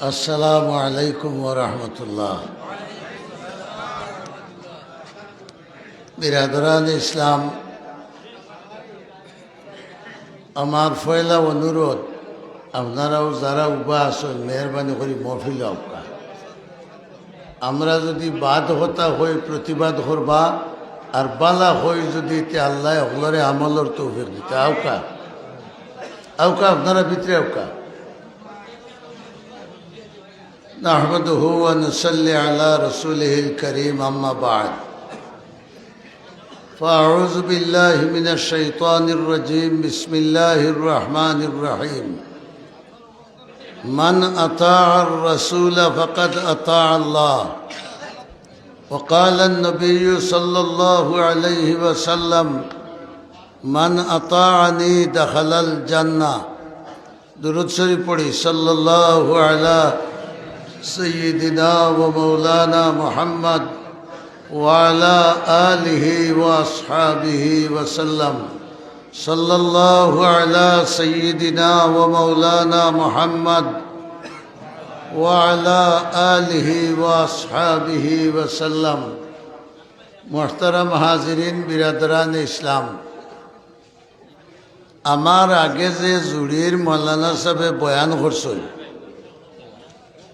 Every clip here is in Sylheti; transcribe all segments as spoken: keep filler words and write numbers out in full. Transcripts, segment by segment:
আসসালামু আলাইকুম ওয়া রাহমাতুল্লাহ। বিরাদরান ইসলাম, আমার পয়লা অনুরোধ, আপনারাও যারা উবা আছইন, মেহেরবানি করি মহফিল আউক্কা। আমরা যুদি বাদ কথা কই, প্রতিবাদ করবা, আর বালা কই যুদি, তে আল্লায় হকলরে আমলর তৌফিক দিতা। আউক্কা, আউক্কা, আপনারা ভিতরে আউক্কা। نحمده ونصلي على رسوله الكريم، أما بعد. فأعوذ بالله من الشيطان الرجيم. بسم الله الرحمن الرحيم. من أطاع الرسول فقد أطاع الله. وقال النبي صلى الله عليه وسلم: من أطاعني دخل الجنة. দুরূদ শরীফ পড়ি, সাল্লাল্লাহু আলা সাইয়্যিদিনা ওয়া মাওলানা মুহাম্মদ ওয়া আলা আলিহি ওয়া আসহাবিহি ওয়া সাল্লাম। সাল্লাল্লাহু আলা সাইয়্যিদিনা ওয়া মাওলানা মুহাম্মদ ওয়া আলা আলিহি ওয়া আসহাবিহি ওয়া সাল্লাম। মুহতারাম হাজিরিন, বিরাদরানে ইসলাম, আমার আগে যে জুড়ির মৌলানা সাহেবে বয়ান করছইন,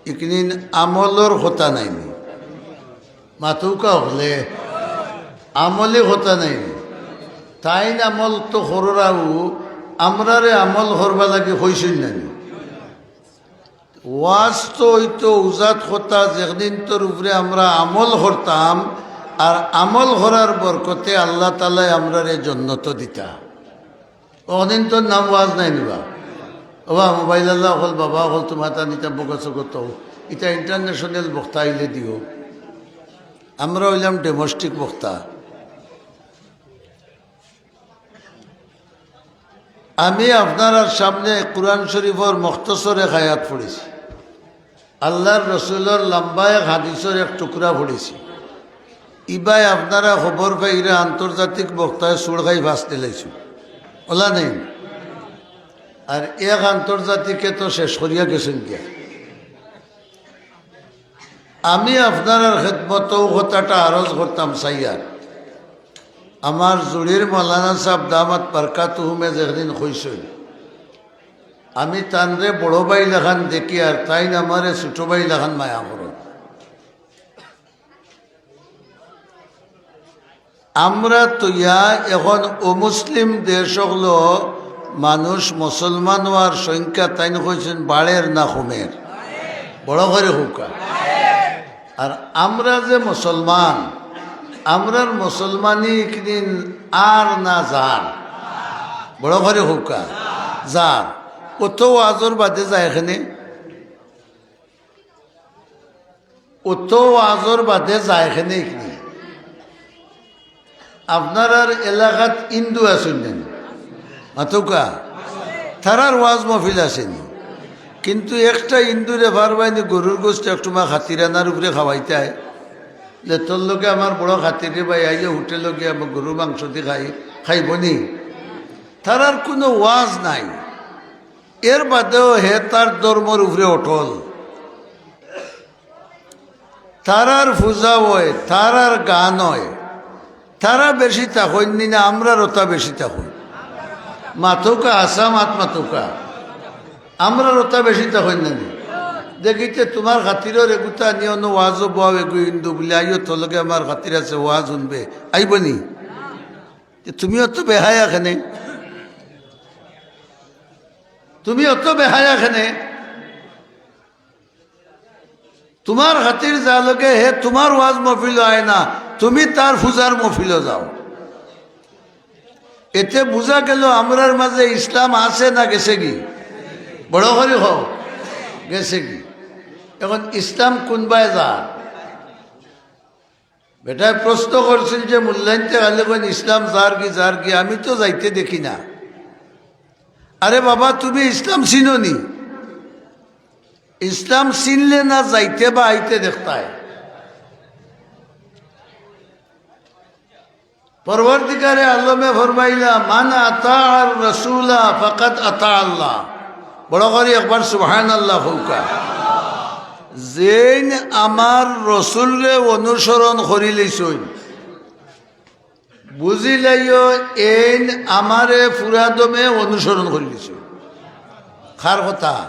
ইকনিন আমলর কথা নায়নি। মাতউক্কা হকলে, আমলি কথা নায়নি। তাইন আমল তো কররাউ, আমরারে আমল করবার লাগি কইছইন নানি? ওয়াজ তো অইতো উজাত কথা, যেদিন তোর উপরে আমরা আমল করতাম, আর আমল করার বরকতে আল্লাহ তাআলায় আমরারে জন্নত দিতা। অদিন তোর নাম ওয়াজ নায়নি বা। ওবা মোবাইল আলা অকল, বাবা অকল, তুমার তা নিতা বকছ করতো। ইতা international বক্তা আইলে দিও। আমরা অইলাম domestic বক্তা। আমি আপনারার সামনে কোরআন শরীফর মুখতসর এক আয়াত পড়ছি, আল্লাহর রসুলর লম্বা এক হাদিসর এক টুকরা পড়ছি। ইবায় আপনারা খবর পাইরা আন্তর্জাতিক বক্তায় চুড় খাই ফাঁস দিলাইছইন, অলা নি? আর এক আন্তর্জাতিকে তো শেষ করিয়া গেছইন গিয়া। আমি আপনারার খেদমতো কথাটা আরজ করতাম চাইয়ার। আমার জুড়ির মৌলানা সাহেব দামাত বারকাতুহুমে যেদিন কইছইন, আমি তানরে বড় ভাই লাখান দেখি, আর তাইন আমারে ছোট ভাই লাখান মায়া করইন। আমরা তো ইয়া এখন অমুসলিম দেশ অকলো মানুষ মুসলমান অওয়ার সংখ্যা তাইন কইছইন বাড়ের না কমের? বড় করি কউক্কা। আর আমরা যে মুসলমান, আমরার মুসলমানি ইকদিন আর না যার? বড় করি কউক্কা, যার। অত ওয়াজর বাদে যায় কেনে? অত ওয়াজর বাদে যায় কেনে ইকদিন? আপনারার এলাকাত হিন্দু আছইন নি? মাতউক্কা। তারার ওয়াজ মহফিল আছে নি? কিন্তু একটা হিন্দুরে পারবায়নি গরুর গোস্ত একটুমা খাতিরানার উপরে খাওয়াইতায়? যে তোর লগে আমার বড় খাতির রে ভাই, আইলে হোটেলো গিয়া আমি গরুর মাংস দি খাই, খাইবো নি? তারার কুনু ওয়াজ নাই, এর বাদেও হে তার ধর্মর উপরে অটল। তারার পূজা অয়, তারার গান অয়, তারা বেশি থাকইন নি না, আমরার অতা বেশি থাকইন? মাতউক্কা, হাছা মাত মাতউক্কা। আমরার অতা বেশি থাকইন না নি? দেখিতে তুমার খাতিরর এগুতা নিয়া অনো ওয়াজো বওয়াও এগু হিন্দু বুলে, আইও তোর লগে আমার খাতির আছে, ওয়াজ হুনবে, আইবো নি? তে তুমি অত বেহায়া কেনে? তুমি অত বেহায়া কেনে? তুমার খাতির যার লগে, হে তুমার ওয়াজ মহফিলো আয় না, তুমি তার পূজার মহফিলো যাও। এতে বুঝা গেল আমরার মাঝে ইসলাম আছে না গেছেগি? বড় করি কও, গেছেগি। এখন ইসলাম কুনবায় যার? বেটায় প্রশ্ন করছিল যে, "মুল্লাইন্তে খালি কইন ইসলাম যারগি, যারগি, আমি তো যাইতে দেখি না।" আরে বাবা, তুমি ইসলাম চিনো নি? ইসলাম চিনলে না যাইতে বা আইতে দেখতায়। পরওয়ারদিগারে আলমে ফরমাইলা, "মান আতাআর রাসূলা ফাকাদ আতাআল্লাহ।" বড় করি একবার সুবহানাল্লাহ কউক্কা। যেইন আমার রসুলরে অনুসরণ করিলিছইন, বুঝিলাইও এইন আমারে পুরাদমে অনুসরণ করিলিছইন। কার কথা?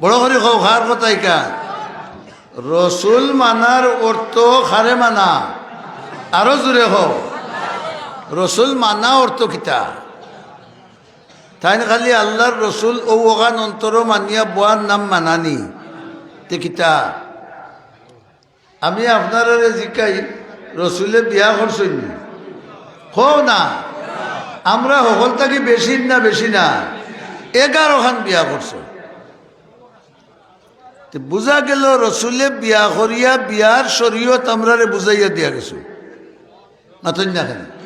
বড় করি কও, কার কথা ইখান? রসুল মানার অর্থ কারে মানা? আরো জোরে কও। রসুল মানা অর্থ কিতা? তাইন খালি আল্লার রসুল অউ অখান অন্তরো মানিয়া বওয়ার নাম মানানি? তে কিতা? আমি আপনারারে জিকাই, রসুলে বিয়া করছইন নি? কও না। আমরা হকল থাকি বেশি না, বেশি না, এগারো খান বিয়া করছইন। তে বুঝা গেল রসুলে বিয়া করিয়া বিয়ার শরীয়ত আমরারে বুঝাইয়া দিয়া গেছইন। মাতইন না কেনে?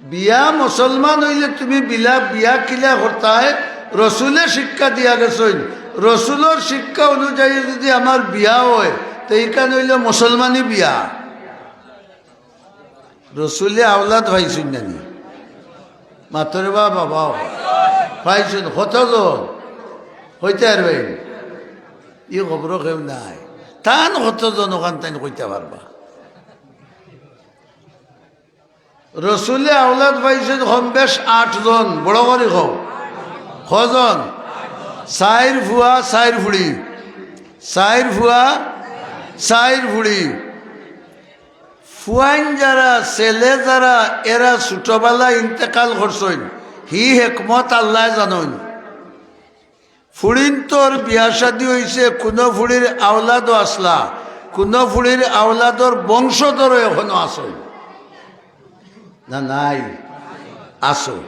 বিয়া মুসলমান অইলে তুমি বিলা, বিয়া কিলা করতায়, রসুলে শিক্ষা দিয়া গেছইন। রসুলর শিক্ষা অনুযায়ী যুদি আমার বিয়া অয়, তে ইখান অইলে মুসলমানি বিয়া। রসুলে আওলাদ পাইছইন না নি? মাতরে বা বাবাও। পাইছইন। কতজন? কইতা পারবায়? ই খবরো কেউ নাই। তান কতজন অখান তাইন কইতা পারবা? রসুলে আওলাদ পাইছইন কম বেশ আটজন, বড় করি কও। কজন? চাইর ফুয়া, চাইর ফুড়ি। চাইর ফুয়া, চাইর ফুড়ি। ফুয়াইন যারা, ছেলে যারা, এরা ছোটবেলা ইন্তেকাল করছইন, হি হেকমত আল্লায় জানইন। ফুড়িন্তর বিয়া শাদি অইছে, কুনু ফুড়ির আওলাদও আছলা, কুনু ফুড়ির আওলাদর বংশধরও এখনো আছইন। না নাই? আছইন।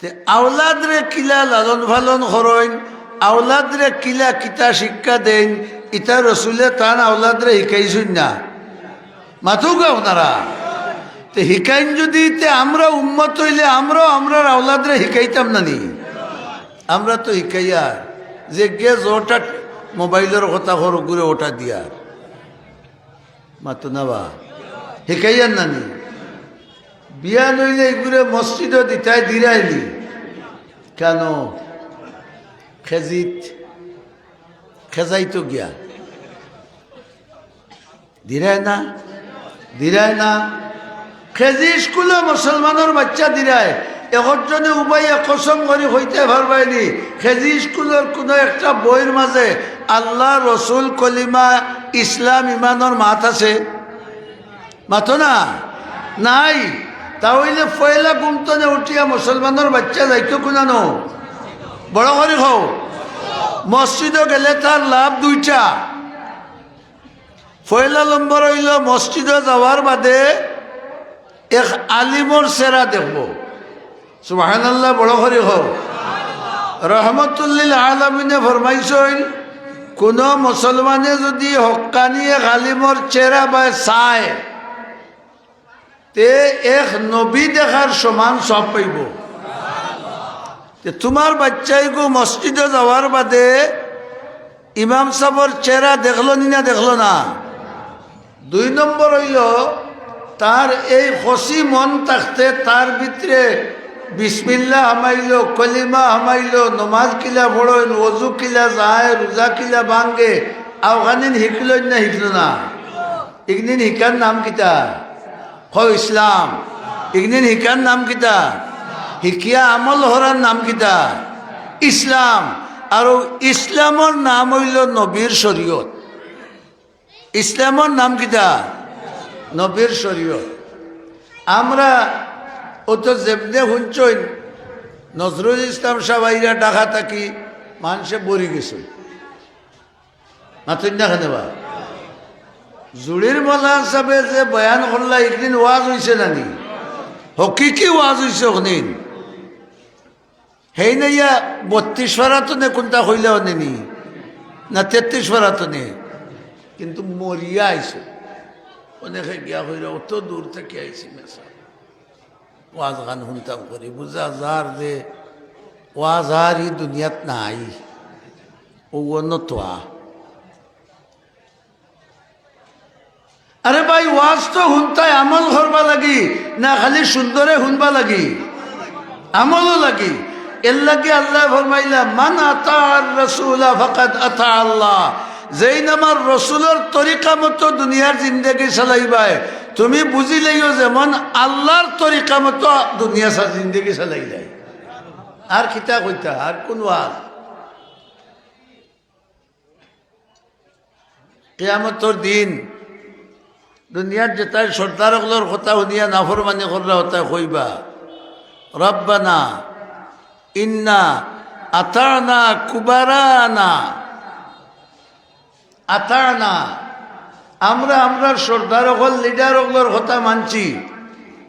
তে আওলাদরে কিলা লালন পালন করইন, আওলাদরে কিলা কিতা শিক্ষা দেইন, ইতা রসুলে তান আওলাদরে হিকাইছইন না? মাতউক্কা আপনারা। তে হিকাইন যুদি, তে আমরা উম্মত অইলে আমরাও আমরার আওলাদরে হিকাইতাম না নি? আমরা তো হিকাইয়ার, যেগিয়ে যেটা মোবাইলর কথা কর, অগুরে ওটা দিয়ার। মাতো না বা? হিকাইয়ার না নি? বিয়ান অইলে ইগুরে মসজিদো দিতায়, দিরায় নি? কেনে? খেজিত খেজাইতো গিয়া। দিরায় না? দিরায় না? খেজি স্কুলো মুসলমানর বাইচ্চা দিরায়। একজনে উবাইয়া কসম করি কইতায় পারবায় নি, খেজি স্কুলর কুনু একটা বইর মাঝে আল্লা, রসুল, কলিমা, ইসলাম, ইমানর মাত আছে? মাতো না? নাই। তা অইলে পয়লা ঘুম থনে উঠিয়া মুসলমানর বাইচ্চা যাইতো কুনানো? বড় করি কও। মসজিদো গেলে তার লাভ দুইটা। পয়লা নম্বর অইলো, মসজিদো যাওয়ার বাদে এক আলিমর চেহারা দেখবো। সুবহানাল্লাহ, বড় করি কও। রহমতুল্লিল আলামিনে ফরমাইছইন, কুনু মুসলমানে যুদি হক্কানি এক আলিমর চেহারা বায় চায়, তে এক নবী দেখার সমান সওয়াব পাইবো। তে তুমার বাইচ্চাইগু মসজিদো যাওয়ার বাদে ইমাম সাবর চেহারা দেখলো নি না দেখলো না? দুই নম্বর অইলো, তার এই খুশি মন থাকতে তার ভিতরে বিসমিল্লাহ হামাইলো, কলিমা হামাইলো, নমাজ কিলা পড়ইন, ওযু কিলা যায়, রোজা কিলা ভাঙ্গে, অখানিন হিকলইন না হিকলো না? ইগিনিন হিকার নাম কিতা? কও ইসলাম। ইগিনিন হিকার নাম কিতা? হিকিয়া আমল করার নাম কিতা? ইসলাম। আর অউ ইসলামর নাম অইলো নবীর শরীয়ত। ইসলামর নাম কিতা? নবীর শরীয়ত। আমরা অউ তো যেমনে হুনছইন, নজরুল ইসলাম সাব আইরা ঢাকা থাকি, মানষে ভরি গেছে। মাতইন না কেনে বা? জুড়ির মৌলানা সাবে যে বয়ান করলা, ইগিনিন ওয়াজ অইছে না নি? হকিকি ওয়াজ অইছে অখনিন। হেইন আইয়া বত্রিশ পারা থনে কুনটা কইলা অনে নি? না তেত্রিশ পারা থনে? কিন্তু মরিয়া আইছে। অনেকে গিয়া কইরা, "অত দূর থাকি আইছি মেসা।" ওয়াজ খান হুনতাম করি, বুঝা যার যে ওয়াজ আর ই দুনিয়াত নাই, অউ অন্য তোয়া। আরে ভাই, ওয়াজ তো হুনতায় আমল করবা লাগি, না খালি সুন্দরে হুনবা লাগি? আমলও লাগি। এর লাগি আল্লায় ফরমাইলা, "মান আতাআর রাসূলা ফাকাদ আতাআল্লাহ।" যেইন আমার রসুলর তরিকা মতো দুনিয়ার জিন্দেগি চালাইবায়, তুমি বুঝিলাইও যেমন আল্লার তরিকা মতো দুনিয়া চা-, জিন্দেগি চালাইলায়। আর কিতা কইতা, আর কুন ওয়াজ? কিয়ামতর দিন দুনিয়ার যেতায় সর্দার অকলর কথা হুনিয়া নাফরমানি কররা, অতায় কইবা, "রব্বানা ইন্না আতানা কুবারানা, আতানা, আমরা আমরার সর্দার অকল, লিডার অকলর কথা মানছি,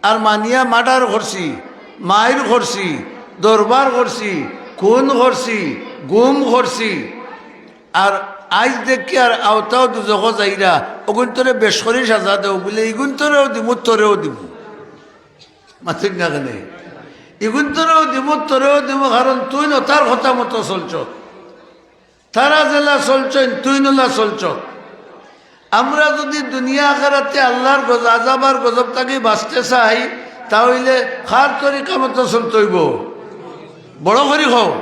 আর মানিয়া মার্ডার করছি, মাইর করছি, দরবার করছি, খুন করছি, গুম করছি।" আর আইজ দেখিয়ার অতাও দুজখো যাইরা, অগুইন্তরে বেশ করি সাজা দেও বুলে, ইগুইন্তরেও দিমু, তোরেও দিমু। মাতইন না কেনে? ইগুইন্তরেও দিমু, তোরেও দিমু, কারণ তুইন অতার কথা মতো চলছস। তারা যেলা চলছইন, তুইন অলা চলছস। আমরা যুদি দুনিয়া আখেরাতে আল্লার গজ-, আজাব আর গজব থাকি বাঁচতে চাই, তা অইলে কার তরিকা মতো চলতে অইবো? বড় করি কও।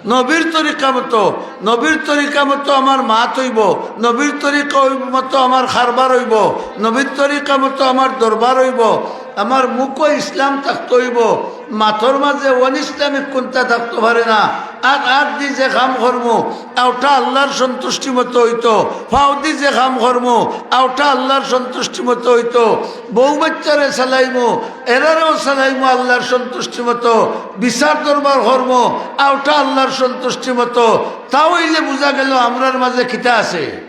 নবীর তরিকা মতো, নবীর তরিকা মতো আমার মাত অইবো, নবীর তরিকা অইব-, মতো আমার কারবার অইবো, নবীর তরিকা মতো আমার দরবার অইবো, আমার মুখো ইসলাম থাকতে অইবো, মাতর মাঝে অনইসলামিক কুন্তা থাকতে পারে না। আর আত দি যে কাম করমু, অউটা আল্লার সন্তুষ্টি মতো অইতো, পাও দি যে কাম করমু, অউটা আল্লার সন্তুষ্টি মতো অইতো, বউ বাচ্চারে চালাইমু, এরারেও চালাইমু আল্লার সন্তুষ্টি মতো, বিচার দরবার করমু, অউটা আল্লার সন্তুষ্টি মতো। তা অইলে বুঝা গেল আমরার মাঝে কিতা আছে?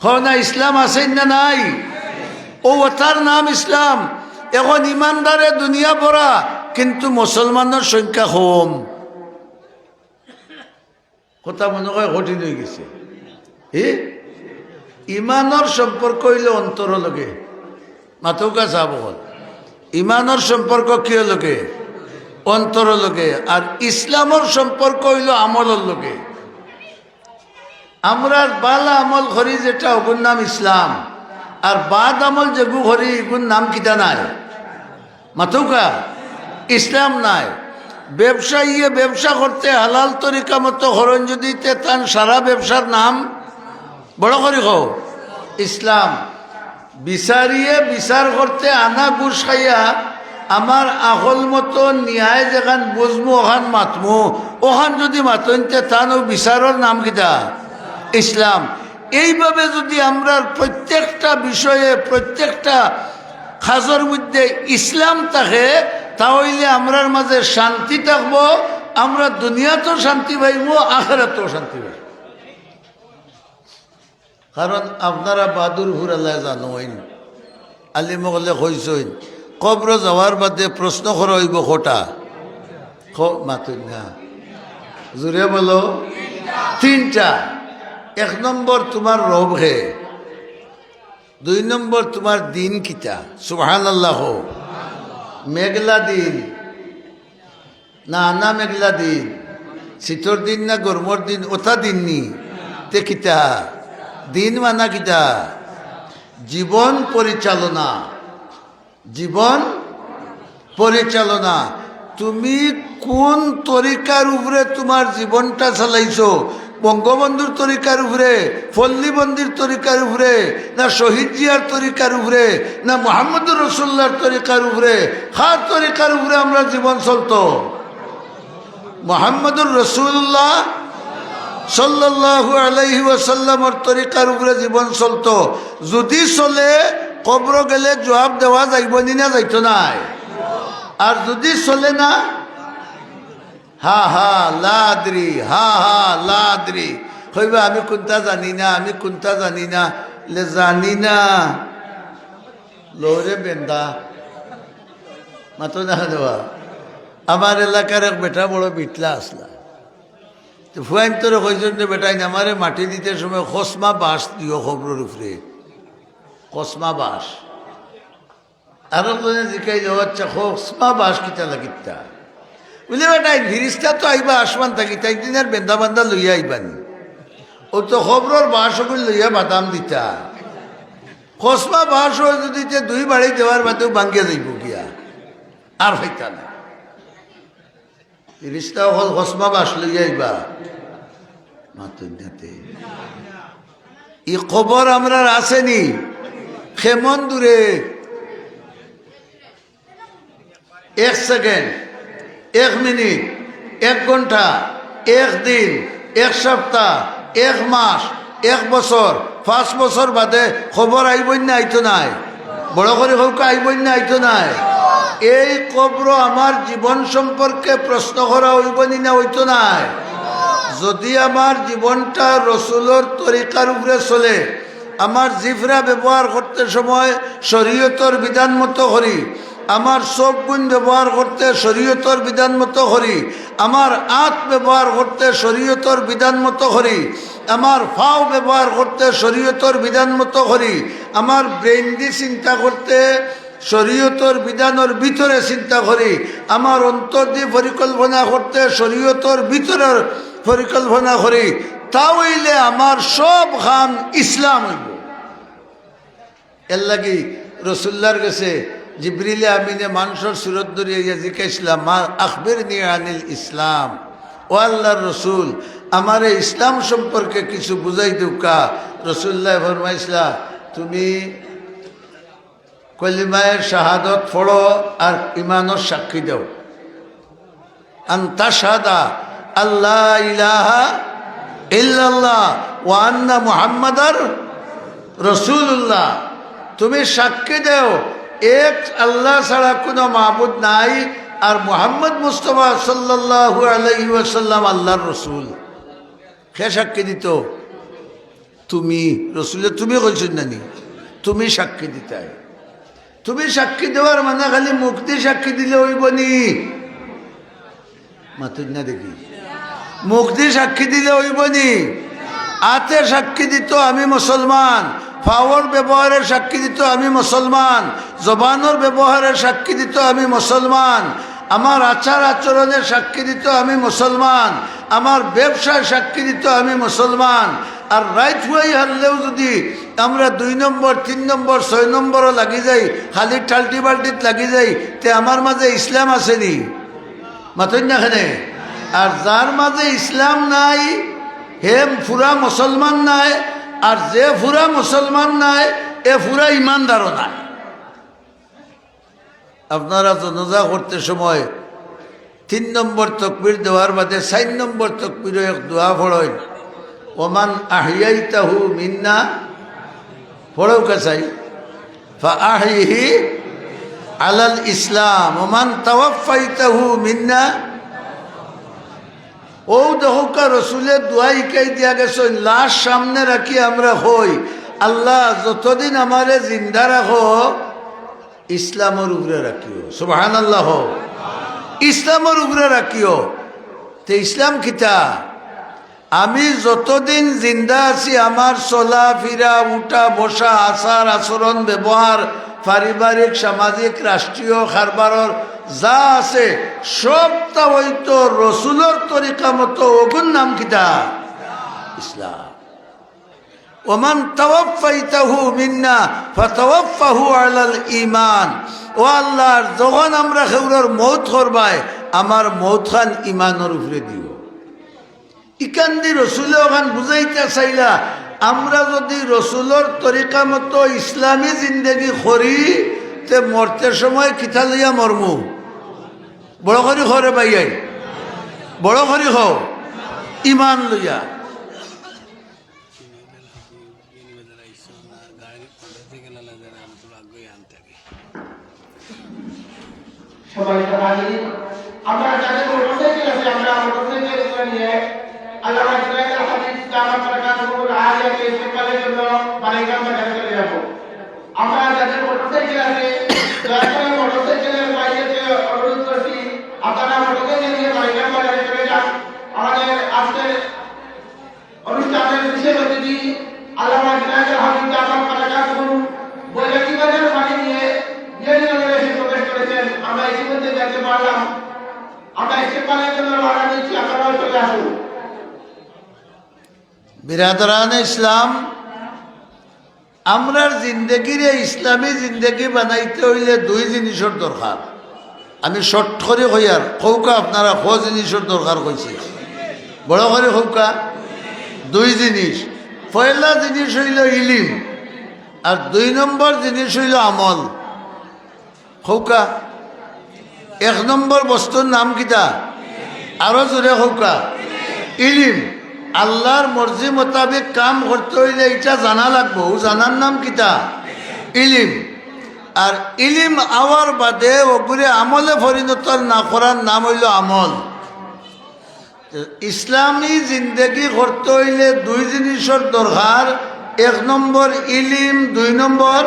কও না, ইসলাম আছে না নাই? অউ অতার নাম ইসলাম। এখন ইমানদারে দুনিয়া ভরা, কিন্তু মুসলমানর সংখ্যা কম। কথা মনে অয় কঠিন অইগেছে। এ? ইমানর সম্পর্ক অইলো অন্তরর লগে। মাতউক্কা সাব অকল। ইমানর সম্পর্ক কিওর লগে? অন্তরর লগে। আর ইসলামর সম্পর্ক অইলো আমলর লগে। আমরা বালা আমল করি যেটা, অগুর নাম ইসলাম। আর বাদ আমল যেগু করি, ইগুর নাম কিতা নায়? মাতউক্কা, ইসলাম নায়। ব্যবসায়ীয়ে ব্যবসা করতে হালাল তরিকা মতো করইন যুদি, তে তান সারা ব্যবসার নাম, বড় করি কও, ইসলাম। বিচারিয়ে বিচার করতে আনা ঘুষ খাইয়া আমার আকল মতো ন্যায় যেখান বুঝমু, অখান মাতমু, অখান যুদি মাতইন, তে তান অউ বিচারর নাম কিতা? ইসলাম। এইভাবে যুদি আমরার প্রত্যেকটা বিষয়ে, প্রত্যেকটা কাজর মধ্যে ইসলাম থাকে, তা অইলে আমরার মাঝে শান্তি থাকবো, আমরা দুনিয়াতও শান্তি পাইমু, আখেরাতও শান্তি পাইমু। কারণ আপনারা বাদুর ফুরালায় জানইন, আলিম অকলে কইছইন, কবরো যাওয়ার বাদে প্রশ্ন করা অইবো কয়টা? ক-, মাতইন না। জোরে বলো, তিনটা। এক নম্বর তুমার রব কে, দুই নম্বর তুমার দিন কিতা? সুবহানাল্লাহ কও। মেঘলা দিন, না, না মেঘলা দিন, শীতর দিন না গরমর দিন, অতা দিন নি? তে কিতা? দিন মানা কিতা? জীবন পরিচালনা। জীবন পরিচালনা। তুমি কুন তরিকার উপরে তুমার জীবনটা চালাইছো? বঙ্গবন্ধুর তরিকার উপরে, পল্লীবন্দীর তরিকার উপরে, না শহীদ জিয়ার তরিকার উপরে, না মুহাম্মদুর রাসূলুল্লাহর তরিকার উপরে? কার তরিকার উপরে আমরার জীবন চলতো? মুহাম্মদুর রাসূলুল্লাহ সাল্লাল্লাহু আলাইহি ওয়াসাল্লামর তরিকার উপরে জীবন চলতো। যুদি চলে, কবরো গেলে জুয়াব দেওয়া যাইবো নি না যাইতো নায়? আর যুদি চলে না, হা হা লা আদরি, হা হা লা আদরি। কইবা, "আমি কুন্তা জানি না, আমি কুন্তা জানি না।" লে জানি না। লওরে বেন্দা। মাতো না দেওয়া। আমার এলাকার এক বেটা বড় বিটলা আছলা। তো ফুয়াইন্তরে কইছইন যে, "বেটাইন, আমারে মাটি দিতে সময় খসমা বাঁশ দিও কবরর উপরে।" খসমা বাঁশ। আরক জনে জিকাইল, "ও আচ্ছা, খসমা বাঁশ কিতা লাগিতা?" বুলে, "বেটাইন, ফিরিস্তা তো আইবা আসমান থাকি, তাইন দিন আর বেন্দা বান্দা লইয়া আইবা নি। অউ তো কবরর বাঁশ অগুইন লইয়া বাদাম দিতা। খসমা বাঁশ অয় যুদি তে দুই বাড়ি দেওয়ার বাদেও ভাঙ্গিয়া যাইবো গিয়া, আর পাইতা না।" ফিরিস্তা অকল কসমা বাঁশ লইয়া আইবা। মাতুন না তে। ই কবর আমরার আছে নি? কেমন দূরে? এক সেকেন্ড, এক মিনিট, এক ঘন্টা, এক দিন, এক সপ্তাহ, এক মাস, এক বছর, পাঁচ বছর বাদে কবর আইবই না আইতো নায়? বড় করি কউক্কা, আইবই না আইতো নায়? এই কবরো আমার জীবন সম্পর্কে প্রশ্ন করা অইবো নি না অইতো নায়? যদি আমার জীবনটা রসুলর তরিকার উপরে চলে, আমার জিভরা ব্যবহার করতে সময় শরীয়তর বিধান মতো করি, আমার চোখগুইন ব্যবহার করতে শরীয়তর বিধান মতো করি, আমার আত ব্যবহার করতে শরীয়তর বিধান মতো করি, আমার পাও ব্যবহার করতে শরীয়তর বিধান মতো করি, আমার ব্রেইন দি চিন্তা করতে শরীয়তর বিধানর ভিতরে চিন্তা করি, আমার অন্তর দি পরিকল্পনা করতে শরীয়তর ভিতরের পরিকল্পনা করি, তা অইলে আমার সব কাম ইসলাম অইবো। এর লাগি রসুল্লার গেছে জিবরিলে আমিনে মানষর সুরত ধরিয়া জিকাইছলা, "মা আখবিরনি আনিল ইসলাম।" ও আল্লার রসুল, আমারে ইসলাম সম্পর্কে কিছু বুঝাই দেউক্কা। রসুল্লায় ফরমাইছলা, "তুমি কলিমায়ে শাহাদত পড়ো আর ইমানর সাক্ষী দেও।" আন তাশহাদা আল্লা ইলাহা ইল্লাল্লাহ ওয়া আন্না মুহাম্মাদার রাসূলুল্লাহ। তুমি সাক্ষী দেও এক আল্লাহ ছাড়া কুনু মাবুদ নাই, আর মুহাম্মদ মুস্তাফা সাল্লাল্লাহু আলাইহি ওয়াসাল্লাম আল্লাহর রসুল। কে সাক্ষী দিতো? তুমি। রসুলে তুমি কইছইন না নি? তুমি সাক্ষী দিতায়। তুমি সাক্ষী দেওয়ার মানে খালি মুখ দি সাক্ষী দিলে অইবো নি? মাতুন না দেখি। মুখ দি সাক্ষী দিলে অইবো নি? আতে সাক্ষী দিতো আমি মুসলমান, পাওর ব্যবহারে সাক্ষী দিতো আমি মুসলমান, জবানর ব্যবহারে সাক্ষী দিতো আমি মুসলমান, আমার আচার আচরণে সাক্ষী দিতো আমি মুসলমান, আমার ব্যবসায় সাক্ষী দিতো আমি মুসলমান। আর রাইত হুয়াই হারলেও যুদি আমরা দুই নম্বর, তিন নম্বর, ছয় নম্বরও লাগি যাই, খালি টাল্টি বাল্টিত লাগি যাই, তে আমার মাঝে ইসলাম আছে নি? মাতইন না কেনে? আর যার মাঝে ইসলাম নাই, হে পুরা মুসলমান নায়, আর যে পুরা মুসলমান নায়, এ পুরা ইমানদারও নায়। আপনারা জানাজা করতে সময় তিন নম্বর তকবির দেওয়ার বাদে চাইর নম্বর তকবিরও এক দোয়া পড়ইন, "ওমান আহইয়াইতাহু মিন্না", পড়উক্কা চাই, "ফাআহইহি আলাল ইসলাম, ওমান তাওয়াফফাইতাহু মিন্না।" অউ দেখউক্কা রসুলে দোয়া হিকাই দিয়া গেছইন, লাশ সামনে রাখি আমরা কই, "আল্লাহ, যতদিন আমারে জিন্দা রাখো, ইসলামর উপরে রাখিও।" সুবহানাল্লাহ। ইসলামর উপরে রাখিও। তে ইসলাম কিতা? আমি যতদিন জিন্দা আছি, আমার চলা ফিরা, উঠা বসা, আচার আচরণ, ব্যবহার, পারিবারিক, সামাজিক, রাষ্ট্রীয় কারবারর যা আছে, সবতা অইতো রসুলর তরিকা মতো। অগুর নাম কিতা? ইসলাম। "ওমান তাওয়াফফাইতাহু মিন্না ফাতাওয়াফফাহু আলাল ঈমান।" ও আল্লাহ, যখন আমরা কেউরর মউত করবায়, আমার মউতখান ইমানর উপরে দিও। ইখান দি রসুলে অখান বুঝাইতা চাইলা, আমরা যুদি রসুলর তরিকা মতো ইসলামী জিন্দেগি করি, তে মরতে সময় কিতা লইয়া মরমু? বড় করি কও রে ভাইয়াইন, বড় করি কও, ইমান লইয়া। সম্মানিত হাজিরিন, আমরা যাদের মোটরসাইকেল আছে, আমরা মোটরসাইকেল নিয়ে আল্লামা জুনায়েদ আল হাফিজ দামাত বারকাতুহুমুল আলিয়াকে ইস্তেকবালের জন্য বাণীগ্রাম বাজারে চলে যাব। আমরা যাদের মোটরসাইকেল আছে, দয়া করে মোটরসাইকেলের বাইরে অনুরোধ করছি, আপনারা মোটরসাইকেল নিয়ে বাণীগ্রাম বাজারে চলে যান। আমাদের আজকের অনুষ্ঠানের বিশেষ অতিথি আল্লামা জুনায়েদ আল হাফিজ দামাত বারকাতুহুম বৈরাগীবাজার বাড়ি নিয়ে বিয়ানীনগরে এসে প্রবেশ করেছেন। আমরা ইতিমধ্যে দেখতে পারলাম। আমরা ইস্তেকবালের জন্য রওনা দিচ্ছি, আপনারাও চলে আসুন। বিরাদরানে ইসলাম, আমরার জিন্দেগিরে ইসলামী জিন্দেগি বানাইতে অইলে দুই জিনিসর দরকার। আমি short করি কইয়ার, কউক্কা আপনারা ক জিনিসর দরকার কইছি। বড় করি কউক্কা, দুই জিনিস। পয়লা জিনিস অইলো ইলিম, আর দুই নম্বর জিনিস অইলো আমল। কউক্কা, এক নম্বর বস্তুর নাম কিতা? আরো জোরে কউক্কা, ইলিম। আল্লার মর্জি মোতাবেক কাম করতে অইলে ইটা জানা লাগবো। অউ জানার নাম কিতা? ইলিম। আর ইলিম আওয়ার বাদে অগুরে আমলে পরিণত না করার নাম অইলো আমল। ইসলামী জিন্দেগি করতে অইলে দুই জিনিসর দরকার, এক নম্বর ইলিম, দুই নম্বর,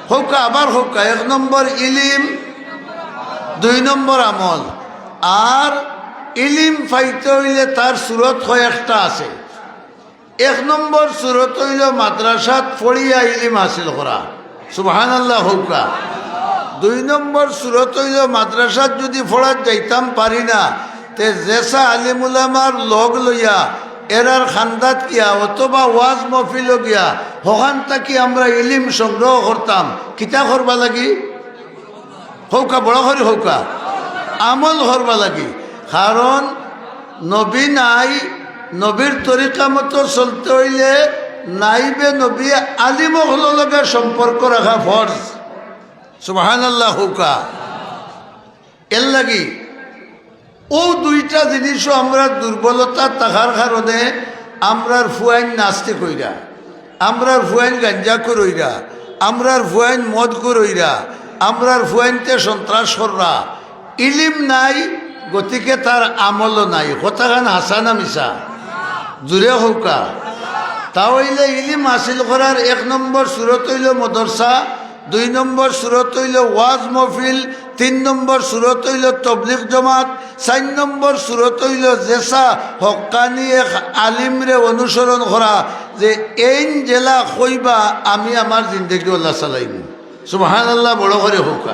কউক্কা, আবার কউক্কা, এক নম্বর ইলিম, দুই নম্বর আমল। আর ইলিম পাইতে অইলে তার সুরত কয়েকটা আছে। এক নম্বর সুরত অইলো মাদ্রাসাত পড়িয়া ইলিম হাসিল করা। সুবহানাল্লাহ কউক্কা। দুই নম্বর সুরত অইলো মাদ্রাসাত যুদি পড়াত যাইতাম পারি না, তে যেছা আলিম উলামার লগ লইয়া এরার খান্দাত গিয়া অথবা ওয়াজ মহফিলো গিয়া হখান থাকি আমরা ইলিম সংগ্রহ করতাম। কিতা করবার লাগি? কউক্কা, বড় করি কউক্কা, আমল করবার লাগি। কারণ নবী নাই, নবীর তরিকা মতো চলতে অইলে নাইবে নবী আলিম অকলর লগে সম্পর্ক রাখা ফরজ। সুবহানাল্লাহ কউক্কা। এরলাগি অউ দুইটা জিনিসও আমরার দুর্বলতা থাকার কারণে আমরার ফুয়াইন নাস্তিক অইরা, আমরার ফুয়াইন গাঞ্জাখুর অইরা, আমরার ফুয়াইন মদখুর অইরা, আমরার ফুয়াইন্তে সন্ত্রাস কররা। ইলিম নাই, গতিকে তার আমলও নাই। কথাখান হাছা না মিছা? জুরে কউক্কা। তা অইলে ইলিম হাসিল করার এক নম্বর সুরত অইলো মদরসা, দুই নম্বর সুরত অইলো ওয়াজ মহফিল, তিন নম্বর সুরত অইলো তবলিগ জমাত, চাইর নম্বর সুরত অইলো যেছা হক্কানি এক আলিমরে অনুসরণ করা, যে এইন যেলা কইবা আমি আমার জিন্দেগি অলা চালাইমু। সুবহানাল্লাহ, বড় করি কউক্কা।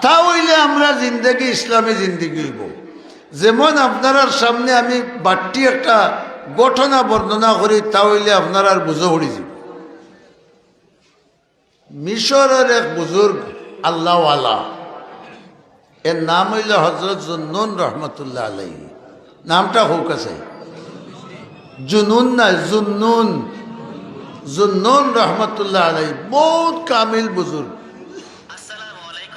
তা অইলে আমরার জিন্দেগি ইসলামী জিন্দেগি অইবো। যেমন আপনারার সামনে আমি বাট্টি একটা ঘটনা বর্ণনা করি, তা অইলে আপনারার বুঝো পড়ি যিবো। মিশরর এক বুজুর্গ আল্লাহওয়ালা, এর নাম অইলো হজরত জুন্নুন রহমতুল্লাহ আলাইহি। নামটা কউক্কা চাই। জুনুন না, জুন্নুন। জুন্নুন রহমতুল্লাহ আলাইহি বউত কামিল বুজুর্গ।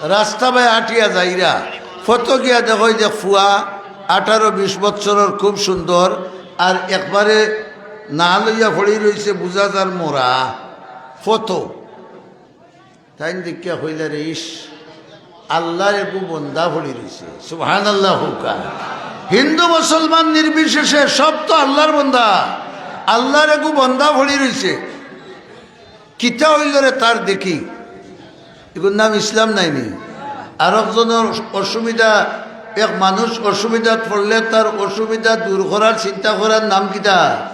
রাস্তা বায় আটিয়া যাইরা, ফথো গিয়া দেখইন যে ফুয়া আঠারো বিশ বছরর, খুব সুন্দর, আর একবারে না লইয়া পড়ি রইছে, বুঝা যার মরা। ফথো তাইন দেখিয়া কইলা, "রে ইস, আল্লার এগু বন্দা পড়ি রইছে।" সুবহানাল্লাহ কউক্কা। হিন্দু মুসলমান নির্বিশেষে সব তো আল্লার বন্দা, আল্লার এগু বন্দা পড়ি রইছে। কিতা অইলো রে তার দেখি? এগুর নাম ইসলাম নায়নি? আরক জনর অসুবিধা, এক মানুষ অসুবিধাত পড়লে তার অসুবিধা দূর করার চিন্তা করার নাম কিতা?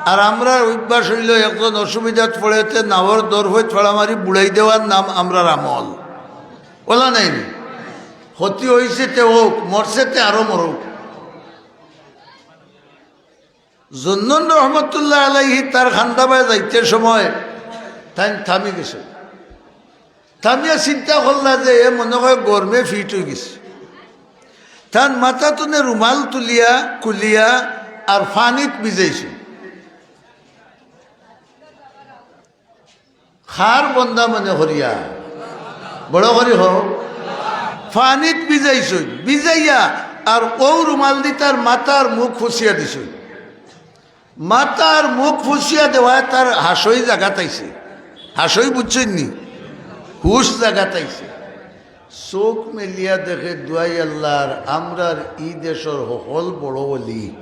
আর আমরার অভ্যাস অইলো একজন অসুবিধাত পড়ে তে নাওর দরফইত ফাড়া মারি বুড়াই দেওয়ার নাম আমরার আমল। অলা নায়নি? ক্ষতি অইছে তে অউক, মরছে তে আরো মরউক। জুন্নুন রহমতুল্লাহ আলাইহি তার খান্দাবায় যাইতে সময় তাইন থামি গেছে। থামিয়া চিন্তা করলা যে এ মনে অয় গরমে ফিট অইগেছে। তান মাথা তনে রুমাল তুলিয়া, খুলিয়া আর পানিত ভিজাইছে। কার বন্দা মনে করিয়া? বড় করি কও। পানিত ভিজাইছইন, ভিজাইয়া আর অউ রুমালদি তার মাথা আর মুখ ফুছিয়া দিছইন। মাথা আর মুখ ফুছিয়া দেওয়ায় তার হাসই জাগাত আইছে। হাসই বুঝছইন নি? হুশ জাগাত আইছে। চউখ মেলিয়া দেখে দুয়াই আল্লার, আমরার ই দেশর হকল বড় অলি।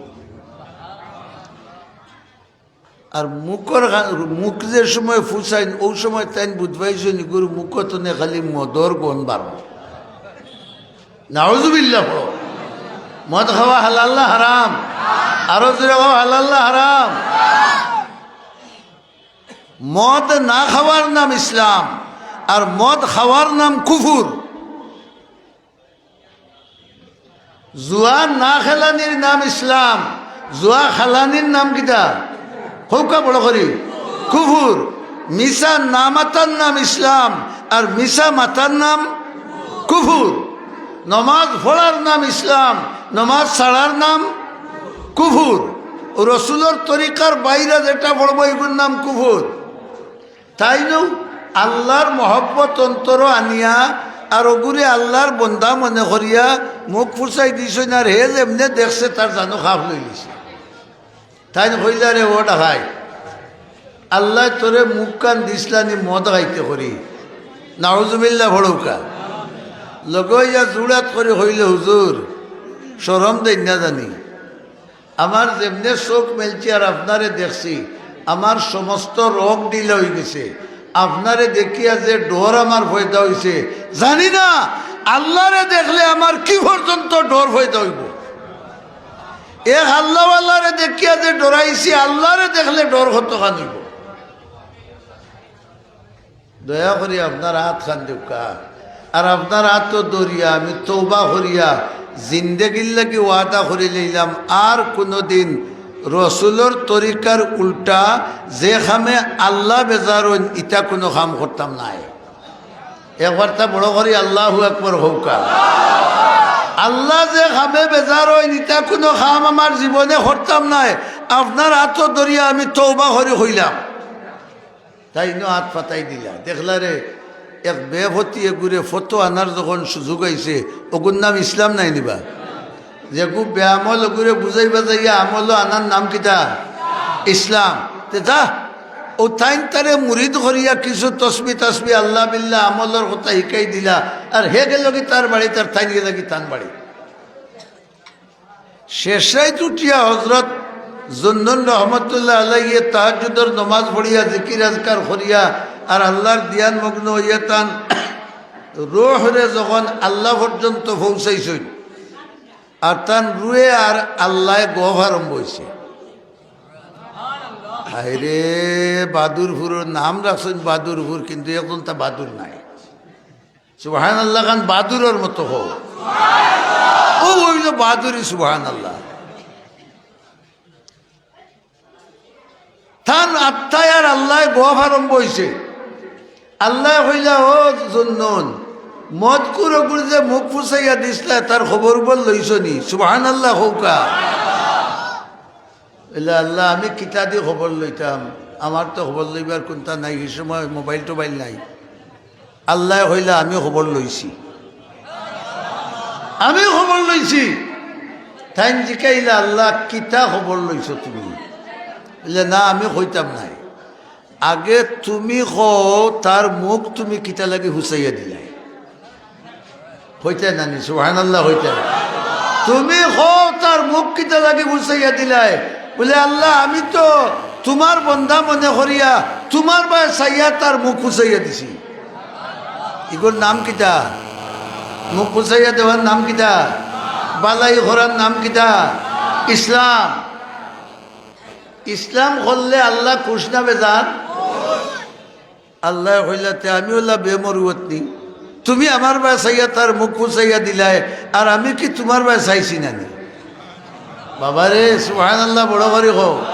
আর মুখর গা-, মুখ যে সময় ফুছাইন, অউ সময় তাইন বুঝবাইছইন, ইগুর মুখ তনে খালি মদর গন্ধ বারর। নাউজুবিল্লাহ। মদ খাওয়া হালাল না হারাম? আরো জোরে কও, হালাল না হারাম? মদ না খাওয়ার নাম ইসলাম, আর মদ খাওয়ার নাম কুফুর। জুয়া না খেলানির নাম ইসলাম, জুয়া খেলানির নাম কিতা? কউক্কা বড় করি, কুফুর। মিছা না মাতার নাম ইসলাম, আর মিছা মাতার নাম কুফুর। নমাজ পড়ার নাম ইসলাম, নমাজ ছাড়ার নাম কুফুর। রসুলর তরিকার বাইরে যেটা পড়বো, এগুর নাম কুফুর। তাইনও আল্লার মহব্বত অন্তরো আনিয়া আর অগুরে আল্লার বন্দা মনে করিয়া মুখ ফুসাই দিছইন, আর হে যেমনে দেখছে তার জানো খাপ লইলিছে। তাইন কইলা, "রে ও ডাকাইত, আল্লায় তোরে মুখখান দিছলানি মদ খাইতে করি।" নাউজুবিল্লাহ পড়উক্কা। লগে অইয়া জুড়াত করি কইলে, "হুজুর, শরম দেইন না জানি? আমার যেমনে চউখ মেলছি আর আপনারে দেখছি, আমার সমস্ত রগ ঢিলা অইগেছে। আপনারে দেখিয়া যে ডর আমার পয়দা অইছে, জানি না আল্লারে দেখলে আমার কি পর্যন্ত ডর পয়দা অইবো।" এক আল্লাওয়ালারে দেখিয়া যে ডরাইছি, আল্লারে দেখলে ডর কতখান অইবো। দয়া করি আপনার আতখান দেউক্কা। আর আপনার আতো ধরিয়া আমি তওবা করিয়া জিন্দেগির লাগি ওয়াদা করি লইলাম, আর কুনুদিন রসুলর তরিকার উল্টা যে কামে আল্লা বেজার অইন, ইতা কুনু কাম করতাম নায়। একবার তা বড় করি আল্লাহু আকবার কউক্কা। আল্লা যে কামে বেজার অইন, ইতা কুনু কাম আমার জীবনে করতাম নায়। আপনার আতো ধরিয়া আমি তওবা করি কইলাম। তাইনও আত পাতাই দিলা। দেখলা রে, এক বেফতি এগুরে ফতো আনার যখন সুযোগ আইছে, অগুর নাম ইসলাম নায় নি বা? যেগু বেআমল অগুরে বুঝাই বাজাইয়া আমলো আনার নাম কিতা? ইসলাম। তে যা, অউ তাইন তারে মুরিদ করিয়া কিছু তসবি তসবি আল্লা বিল্লা আমলর কথা হিকাই দিলা, আর হে গেলগি তার বাড়ি, তার তাইন গেলগি তান বাড়ি। শেষ রাইত উঠিয়া হজরত জুন্নুন রহমতুল্লাহ আলাইহি তাহাজ্জুদর নমাজ পড়িয়া, জিকির আজকার করিয়া, আর আল্লার ধ্যান মগ্ন অইয়া তান রুহরে যখন আল্লা পর্যন্ত পৌঁছাইছইন, আর তান রুহে আর আল্লায় গফ আরম্ভ অইছে। হায়রে, বাদুরপুরর নাম রাখছইন বাদুরপুর, কিন্তু একজন তা বাদুর নায়। সুবহানাল্লাহ খান বাদুরর মতো কও। অউ অইলো বাদুরি, সুবহানাল্লাহ। তান আত্মায় আর আল্লায় গফ আরম্ভ অইছে। আল্লায় কইলা, "ও জুন্নুন, মদখুর অগুর যে মুখ ফুসাইয়া দিছলা, তার খবর উবর লইছো নি?" সুবহানাল্লাহ কউক্কা। বলে, "আল্লা, আমি কিতা দি খবর লইতাম? আমার তো খবর লইবার কুন্তা নাই, হি সময় মোবাইল টোবাইল নাই।" আল্লায় কইলা, "আমি খবর লইছি, আমি খবর লইছি।" তাইন জিকাইলা, "আল্লা, কিতা খবর লইছো তুমি?" বলে, "না, আমি কইতাম নায়। আগে তুমি কও, তার মুখ তুমি কিতা লাগি ফুসাইয়া দিলায়?" কইতায় না নি, সুবহানাল্লাহ কইতায় না। "তুমি কও, তার মুখ কিতা লাগি ফুসাইয়া দিলায়?" বলে, "আল্লা, আমি তো তুমার বন্দা মনে করিয়া তুমার বায় চাইয়া তার মুখ ফুসাইয়া দিছি।" ইগুর নাম কিতা? মুখ ফুসাইয়া দেওয়ার নাম কিতা? বালাই করার নাম কিতা? ইসলাম। ইসলাম করলে আল্লা খুশ না বেজার? আল্লায় কইলা, "তে আমি অলা বেমরুয়ত নি? তুমি আমার বায় চাইয়া তার মুখ ফুসাইয়া দিলায়, আর আমি কি তুমার বায় চাইছি না নি?" বাবারে, সুবহানাল্লাহ বড় করি কও।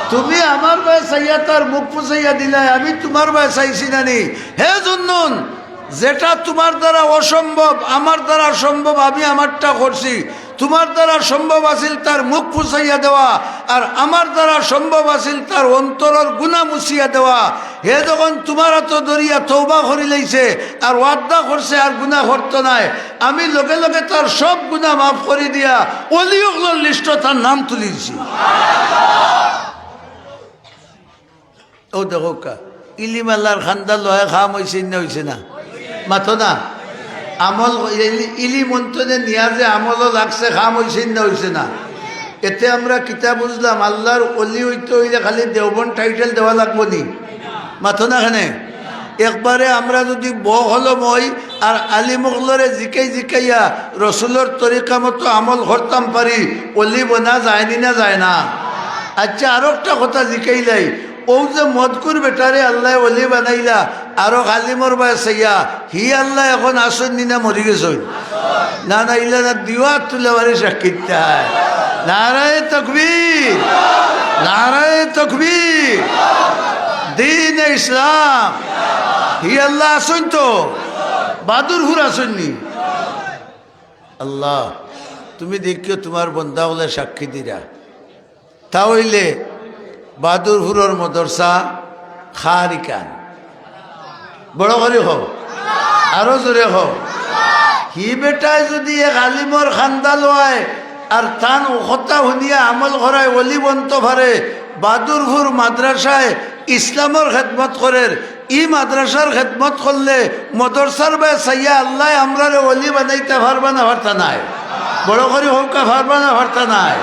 "তুমি আমার বায় চাইয়া তার মুখ ফুসাইয়া দিলায়, আমি তুমার বায় চাইছি না নি?" হে জুন্নুন, যেটা তুমার দ্বারা অসম্ভব, আমার দ্বারা সম্ভব, আমি আমারটা করছি। তুমার দ্বারা সম্ভব আছিল তার মুখ ফুসাইয়া দেওয়া, আর আমার দ্বারা সম্ভব আছিল তার অন্তরর গুনা মুছিয়া দেওয়া। হে যখন তুমার আতো ধরিয়া তওবা করি লাইছে আর ওয়াদা করছে আর গুনা করতো নায়, আমি লগে লগে তার সব গুনা মাফ করি দিয়া অলি অকলর লিস্টো তার নাম তুলি দিছি। অউ দেখউক্কা, ইলিম আল্লার কান্দা লওয়ায় কাম অইছে না অইছে না? মাতো না। আমল, ইলি-, ইলিম অন্তরে নিয়া যে আমলো লাগছে, কাম অইছে না অইছে না? এতে আমরা কিতা বুঝলাম? আল্লার অলি অইতে অইলে খালি দেওবন্দ টাইটেল দেওয়া লাগবো নি? মাতো না কেনে? একবারে আমরা যুদি বকলম অই আর আলিম অকলরে জিকাই জিকাইয়া রসুলর তরিকা মতো আমল করতাম পারি, অলি বনা যায় নি না যায় না? আচ্ছা, আরো একটা কথা জিকাইলাই, অউ যে মদখুর বেটারে আল্লায় অলি বানাইলা, আরো আলিমর বায় চাইয়া, হি আল্লা এখন আছইন নি না মরি গেছইন? না, না, ইলা না, দিওয়াত তুলে বাড়ি সাক্ষী দিতে হয়। নারায়ে তকবীর, নারায়ে তকবীর, দ্বীনে ইসলাম। হি আল্লা আছইন তো, বাদুরপুর আছইন নি? আল্লাহ, তুমি দেখিও তুমার বন্দা অকলে সাক্ষী দিরা। তা অইলে বাদুরপুরর মদরসা খারিকান। বড় করি কও, আরো জোরে কও। হি বেটায় যুদি এক আলিমর খান্দা লয় আর তান অউ কথা হুনিয়া আমল করায় অলি বনতো পারে, বাদুরপুর মাদ্রাসায় ইসলামর খেদমত করের, ই মাদ্রাসার খেদমত করলে মদরসার বায় চাইয়া আল্লায় আমরারে অলি বানাইতা পারবা না পারতা নায়? বড় করি কউক্কা, পারবা না পারতা নায়?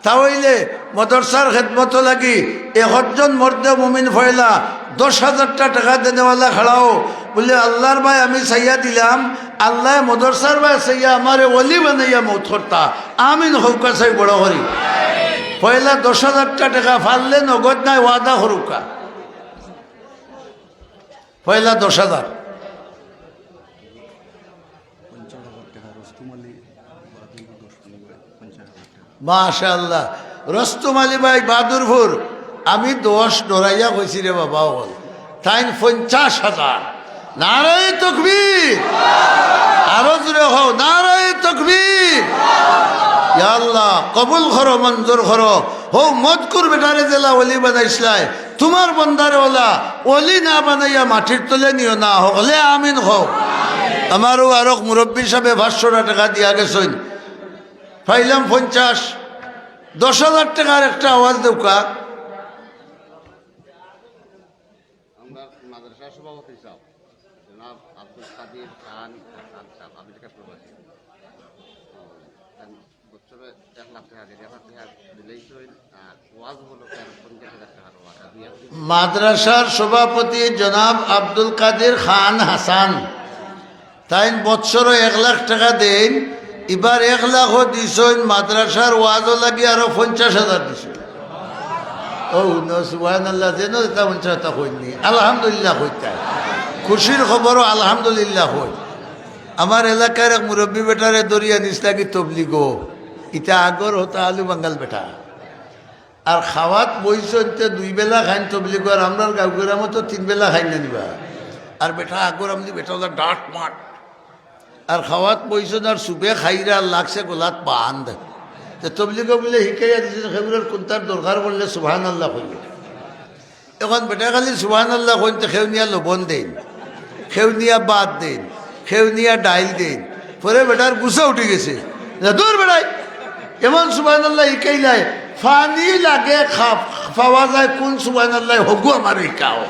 তা অইলে মদরসার খেদমতো লাগি একজন মর্দে মুমিন পয়লা দশ হাজারটা টেকা দেনেওয়ালা খাড়াও, বুলে, "আল্লার বায় আমি চাইয়া দিলাম, আল্লায় মদরসার বায় চাইয়া আমারে অলি বানাইয়া মউত করতা।" আমিন কউক্কা চাই বড় করি। পয়লা দশ হাজারটা টেকা পারলে নগদ নায়, ওয়াদা করউক্কা। পয়লা দশ হাজার। মাশাআল্লাহ। রস্তম আলী ভাই বাদুরপুর, আমি দশ ডরাইয়া কইছি রে বাবা অকল। তাইন পঞ্চাশ হাজার। নারায়ে তকবীর। আরো জোরে কও, নারায়ে তকবীর। ইয়া আল্লাহ, কবুল করো, মঞ্জুর করো। হউ মদকুর বেটারে যেলা অলি বানাইছলায়, তুমার বন্দারে অলা অলি না বানাইয়া মাটির তলে নিও না, হকলে আমিন কও। আমারও আরক মুরব্বি সাবে পাঁচশোটা টেকা দিয়া গেছইন, পাইলাম পঞ্চাশ, দশ হাজার টেকার একটা আওয়াজ দেউক্কা। আমরার মাদ্রাসার সভাপতি সাব, জনাব আব্দুল কাদির খান হাসান সাব, আমেরিকা প্রবাসী। বছরে এক লাখ টেকা করি, এক লাখ টেকা দিলেই তো অইল। আর ওয়াজ হলো কেন, পঞ্চাশ হাজার টেকার ওয়াজ, আর দুই এক দিন। মাদ্রাসার সভাপতি জনাব আব্দুল কাদির খান হাসান, তাইন বৎসরো এক লাখ টেকা দেইন, ইবার এক লাখও দিছইন, মাদ্রাসার ওয়াজও লাগি আরো পঞ্চাশ হাজার দিছইন। ও, হুনো, সুবহানাল্লাহ, যেন যেটা মন চায় তা কইন নি। আলহামদুলিল্লাহ কইতা। খুশির খবরও আলহামদুলিল্লাহ কই। আমার এলাকার এক মুরব্বি বেটারে ধরিয়া নিছলা গি তবলিগো। ইতা আগর হতা আলু বাঙ্গাল বেটা। আর খাওয়াত বইছইন তে দুই বেলা খাইন তবলিগো, আর আমরার গাঁও গ্রামো তো তিন বেলা খাইন না নি বা। আর বেটা আগর আমলি বেটা অলা ডাট মাট। আর খাওয়াত বইছইন আর সুবে খাইরা আর লাগছে গলাত বান্ধ। তে তবলিগো বুলে হিকাইয়া দিছইন, খেউরর কুন্তার দরকার পড়লে সুবহানাল্লাহ কইবে। অখন বেটায় খালি সুবহানাল্লাহ কইন, তে খেউ নিয়া লবণ দেইন, খেউ নিয়া ভাত দেইন, খেউ নিয়া ডাইল দেইন। পরে বেটার গুসা উঠি গেছে, "দূর বেটায়, এমন সুবহানাল্লাহ হিকাইলায়, পানি লাগে খা-, পাওয়া যায় কুন সুবহানাল্লাহ, হগু আমারে হিকাও।"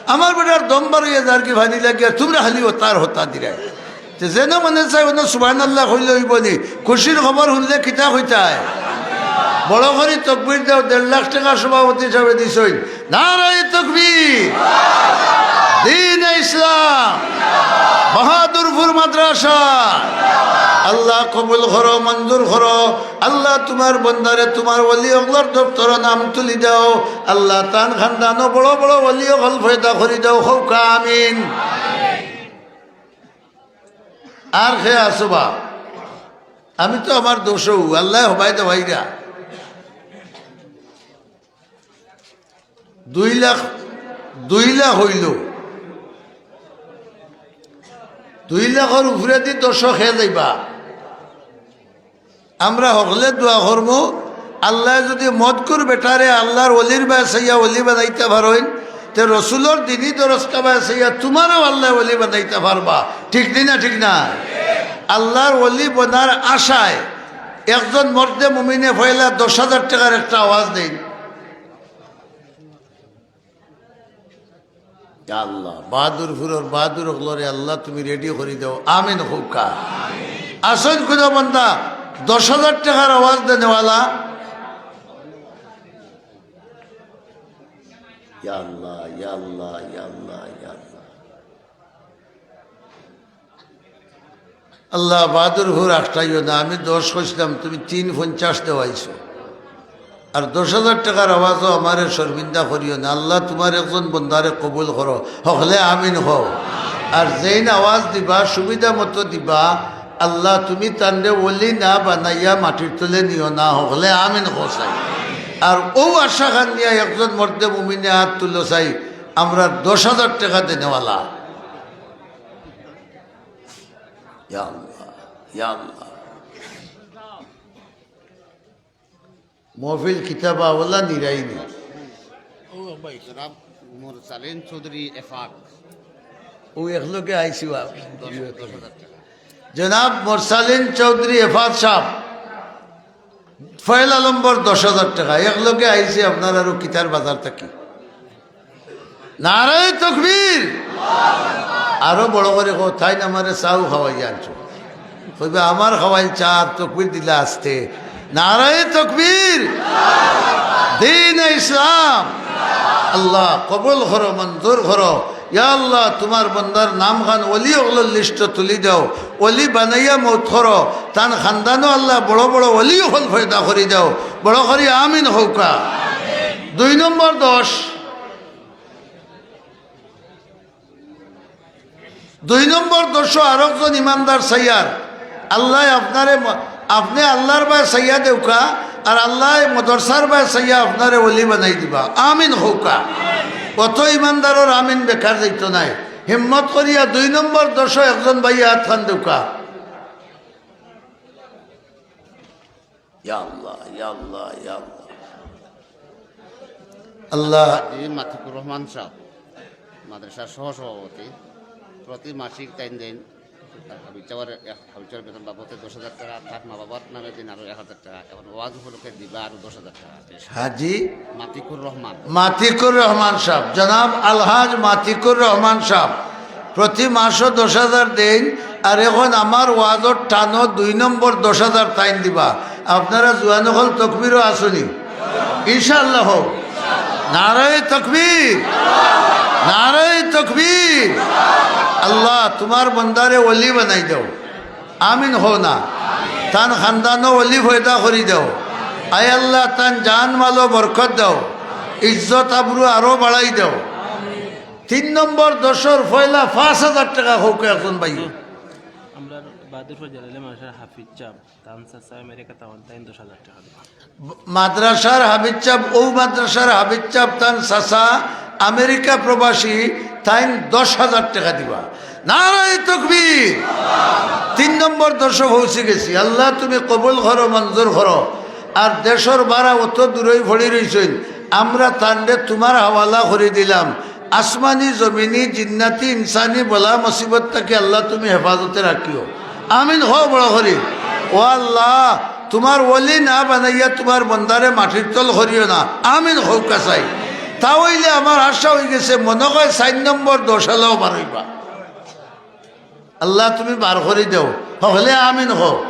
আমার বেটার দম বার অইয়া যার গি পানি লাগিয়া, তুমরা খালি অতার হতা দিরায়। তে যেন মনে চায় অনো সুবহানাল্লাহ কইলে অইবো নি? খুশির খবর হুনলে কিতা কইতায়? বড় করি তকবীর দেও, দেড় লাখ টেকা সভাপতি হিসাবে দিছইন। নারায়ে তকবীর। দ্বীনে ইসলাম। বাহাদুরপুর মাদ্রাসা। আল্লাহ কবুল করো, মঞ্জুর করো। আল্লাহ তুমার বন্দারে তুমার ওলি অকলর দপ্তরো নাম তুলি দেও। আল্লাহ তান খান্দানো বড় বড় ওলি অকল পয়দা করি দেও। কউক্কা আমিন। আর কে আছো বা? আমি তো আমার দোষও, আল্লায় হবায় দেওয়াইরা। দুই লাখ, দুই লাখ অইলো। দুই লাখর উপরেদি দশ কে যাইবা। আমরা হকলে দোয়া করমু, আল্লায় যুদি মদকুর বেটারে আল্লার ওলির বায় চাইয়া ওলি বানাইতা পারইন, তে রসুলর দিনি দরসগাহ বায় চাইয়া তুমারেও আল্লায় ওলি বানাইতা পারবা। ঠিক নি না? ঠিক না? আল্লার ওলি বনার আশায় একজন মর্দে মুমিনে পয়লা দশ হাজার টেকার একটা আওয়াজ দেইন। ইয়া আল্লাহ, বাহাদুরপুরর বাহাদুর অকলরে আল্লাহ তুমি রেডি করি দেও। আমিন কউক্কা। আছইন কুনু বন্দা দশ হাজার টেকার আওয়াজ দেনেওয়ালা? ইয়া আল্লাহ, ইয়া আল্লাহ, ইয়া আল্লাহ, ইয়া আল্লাহ। আল্লাহ, বাহাদুরপুর আটকাইও না, আমি দশ কইছলাম, তুমি তিন পঞ্চাশ দেওয়াইছো। আর দশ হাজার টেকার আওয়াজও আমারে শর্মিন্দা করিও না। আল্লাহ, তুমার একজন বন্দারে কবুল করো, হকলে আমিন কও। আর যেইন আওয়াজ দিবা, সুবিধা মতো দিবা, আল্লাহ, তুমি তানরে ওলি না বানাইয়া মাটির তলে নিও না, হকলে আমিন কও চাই। আর অউ আশা খান নিয়া একজন মর্দে মুমিনে আত তুলো চাই, আমরা দশ হাজার টেকা দেনেওয়ালা। ইয়া আল্লাহ। ইয়া আল্লাহ। মহফিল কিতাবা ওলা নিরাইনি। জনাব মুরসালিন চৌধুরী এফাক। ও একলগে আইছি বা। দশ, দশ হাজার টাকা। জনাব মুরসালিন চৌধুরী এফাক সাহেব, পয়লা নম্বর দশ হাজার টাকা, একলগে আইছি আপনার আরো কিতার বাজার থাকি। নারায়ে তকবীর। আরো বড় করি কও, তাইন আমারে চাও খাওয়াই আনছো। কইবা, আমার খাওয়াইল চা, তকবীর দিলা আস্তে। নারায়ে তকবীর। দ্বীনে ইসলাম। আল্লাহ কবুল করো, মঞ্জুর করো। ইয়া আল্লাহ, তুমার বন্দার নামখান ওলি অকলর লিস্টো তুলি দেও, ওলি বানাইয়া মউত করো, তান খান্দানো আল্লাহ বড় বড় ওলি অকল পয়দা করি দেও। বড় করি আমিন কউক্কা। দুই নম্বর দশ, দুই নম্বর দশো আরকজন ইমানদার চাইয়ার, আল্লায় আপনারে ম-, আপনে আল্লার বায় চাইয়া দেউক্কা, আর আল্লায় মদরসার বায় চাইয়া আপনারে ওলি বানাই দিবা। আমিন কউক্কা। অত ইমানদারর আমিন বেকার যাইতো নায়। হিম্মত করিয়া দুই নম্বর দশো একজন ভাইয়ে আতখান দেউক্কা। ইয়া আল্লাহ, ইয়া আল্লাহ, ইয়া আল্লাহ। আল্লাহ। জি, মাতিকুর রহমান সাহেব, মাদ্রাসার সহ সভাপতি, প্রতি মাসিক তাইন দেইন, হাবিজ সাহেবর এক, হাবিজ সাহেবর বেতন বাবদে দশ হাজার টাকা, তার মা বাবার নামে দেইন আরো এক হাজার টাকা, এখন ওয়াজ উপলক্ষে দিবা আরো দশ হাজার টাকা। হাজি? মাতিকুর রহমান। মাতিকুর রহমান সাহেব, জনাব আলহাজ মাতিকুর রহমান সাহেব, প্রতি মাসো দশ হাজার দেইন, আর এখন আমার ওয়াজর টানো দুই নম্বর দশ হাজার তাইন দিবা। আপনারা জুয়ান অকল তকবীরো আছনি? ইনশাআল্লাহ। নারায়ে তকবীর, নারায়ে তকবীর। আল্লাহ, তুমার বন্দারে ওলি বানাই দেও। আমিন কও না। তান খান্দানো ওলি পয়দা করি দেও। আয় আল্লাহ, তান জান মালো বরকত দেও, ইজ্জত আবরু আরো বাড়াই দেও। তিন নম্বর দশর পয়লা পাঁচ হাজার টাকা কউক্কা একজন ভাই। আমরার বাহাদুরপুর জালালিয়া মাদ্রাসার হাফিজ সাহেব, তান চাচা আমেরিকা, তান তাইন দশ হাজার টাকা দিবা। মাদ্রাসার হাফিজ সাহেব, অউ মাদ্রাসার হাফিজ সাহেব, তান চাচা আমেরিকা প্রবাসী, তাইন দশ হাজার টাকা দিবা। নারায়ে তকবীর। তিন নম্বর দশো পৌঁছি গেছি। আল্লাহ, তুমি কবুল করো, মঞ্জুর করো। আর দেশর বারা অত দূরই পড়ি রইছইন, আমরা তানরে তুমার হাওয়ালা করি দিলাম। আসমানি, জমিনি, জিন্নাতি, ইনসানি বলা মুসিবত থাকি আল্লাহ তুমি হেফাজতে রাখিও। আমিন কও বড় করি। ও আল্লাহ, তুমার ওলি না বানাইয়া তুমার বন্দারে মাটির তল করিও না। আমিন কউক্কা চাই। তা অইলে আমার আশা অইগেছে, মনো কয় চাইর নম্বর দশ আলাও বার অইবা। আল্লাহ তুমি বার করি দেও, হকলে আমিন কও।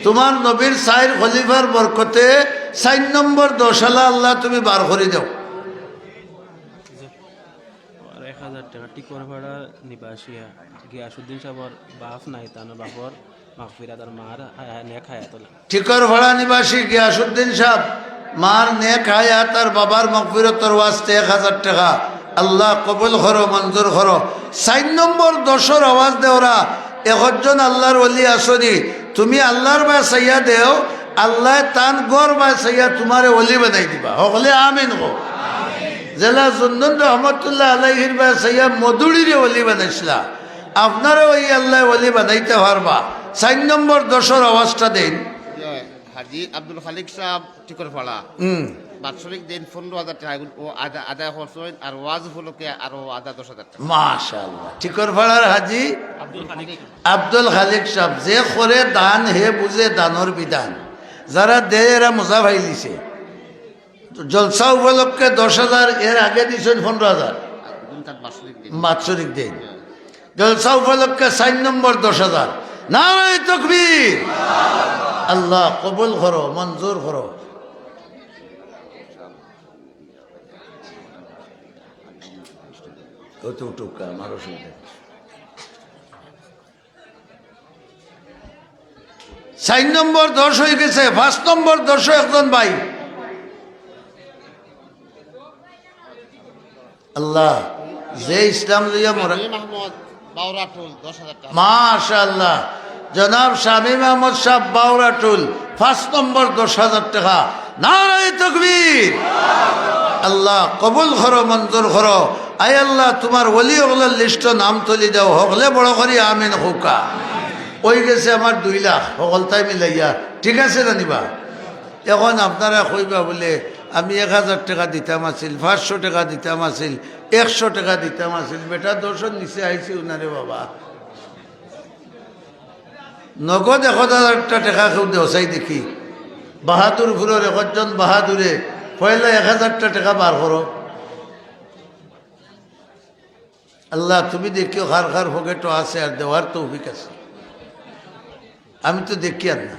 তুমার নবীর চাইর খলিফার বরকতে চাইর নম্বর দশ আলা আল্লাহ তুমি বার করি দেও। আর এক হাজার টাকা টিকরপাড়া নিবাসী গিয়াসুদ্দিন সাহেবর বাপ নাই, তান বাপর মাগফিরাত আর মার হায়া-, নেক হায়াত অলা। টিকরপাড়া নিবাসী গিয়াসুদ্দিন সাহেব, মার নেক হায়াত আর বাবার মাগফিরাতর ওয়াস্তে এক হাজার টাকা। আল্লাহ কবুল করো, মঞ্জুর করো। চাইর নম্বর দশর আওয়াজ দেওরা, একজন আল্লাহর ওলি আছনি, তুমি আল্লাহর বায় চাইয়া দেও, আল্লায় তান ঘর বায় চাইয়া তুমারে ওলি বানাই দিবা। হকলে আমিন কও। যেলা জুন্নুন রহমতুল্লাহ আলাইহির বায় চাইয়া মধুড়িরে ওলি বানাইছলা, আপনারেও ই আল্লায় ওলি বানাইতা পারবা। চাইর নম্বর দশর আওয়াজটা দেইন। হাজি আব্দুল খালিক সাহেব টিকরপাড়া। হুম। বাৎসরিক দেইন পনরো হাজার টাকা, এগুন ও আদা-, আদায় করছইন, আর ওয়াজ উপলক্ষে আরো আদা দশ হাজার টাকা। মাশাআল্লাহ। টিকরপাড়ার হাজি আব্দুল খালিক। আব্দুল খালিক সাহেব, যে করে দান হে বুঝে দানর বিধান। যারা দেয় এরা মজা পাইলিছে। তো জলসা উপলক্ষে দশ হাজার, এর আগে দিছইন পনরো হাজার। এগুন তার বাৎসরিক দেইন। বাৎসরিক দেইন। জলসা উপলক্ষে চাইর নম্বর দশ হাজার। নারায়ে তকবীর। আল্লাহ কবুল করো, মঞ্জুর করো। ও তো উঠুক, আমার অসুবিধা নেই। চাইর নম্বর দশ অইগেছে, পাঁচ নম্বর দশো একজন ভাই। আল্লাহ, যে ইসলাম লইয়া মরা-, শামীম আহমদ বাউরাটুল, দশ হাজার টাকা। মাশাআল্লাহ, জনাব শামীম আহমদ সাহেব বাউরাটুল, পাঁচ নম্বর দশ হাজার টাকা। নারায়ে তকবীর। আল্লাহ, কবুল করো, মঞ্জুর করো। আয় আল্লাহ, তুমার ওলি অকলর লিস্টো নাম তুলি দেও, হকলে বড় করি আমিন কউক্কা। অই গেছে আমার দুই লাখ, হকলতায় মিলাইয়া। ঠিক আছে না নি বা? এখন আপনারা কইবা বুলে, "আমি এক হাজার টেকা দিতাম আছিল, পাঁচশো টেকা দিতাম আছিল, একশো টেকা দিতাম আছিল, বেটা দশর নিচে আইছে না রে বাবা।" নগদ এক হাজারটা টেকা কেউ দেও চাই দেখি। বাহাদুরপুরর একজন বাহাদুরে পয়লা এক হাজারটা টেকা বার করো। আল্লাহ, তুমি দেখিও কার কার পকেটো আছে আর দেওয়ার তৌফিক আছে। আমি তো দেখিয়ার না।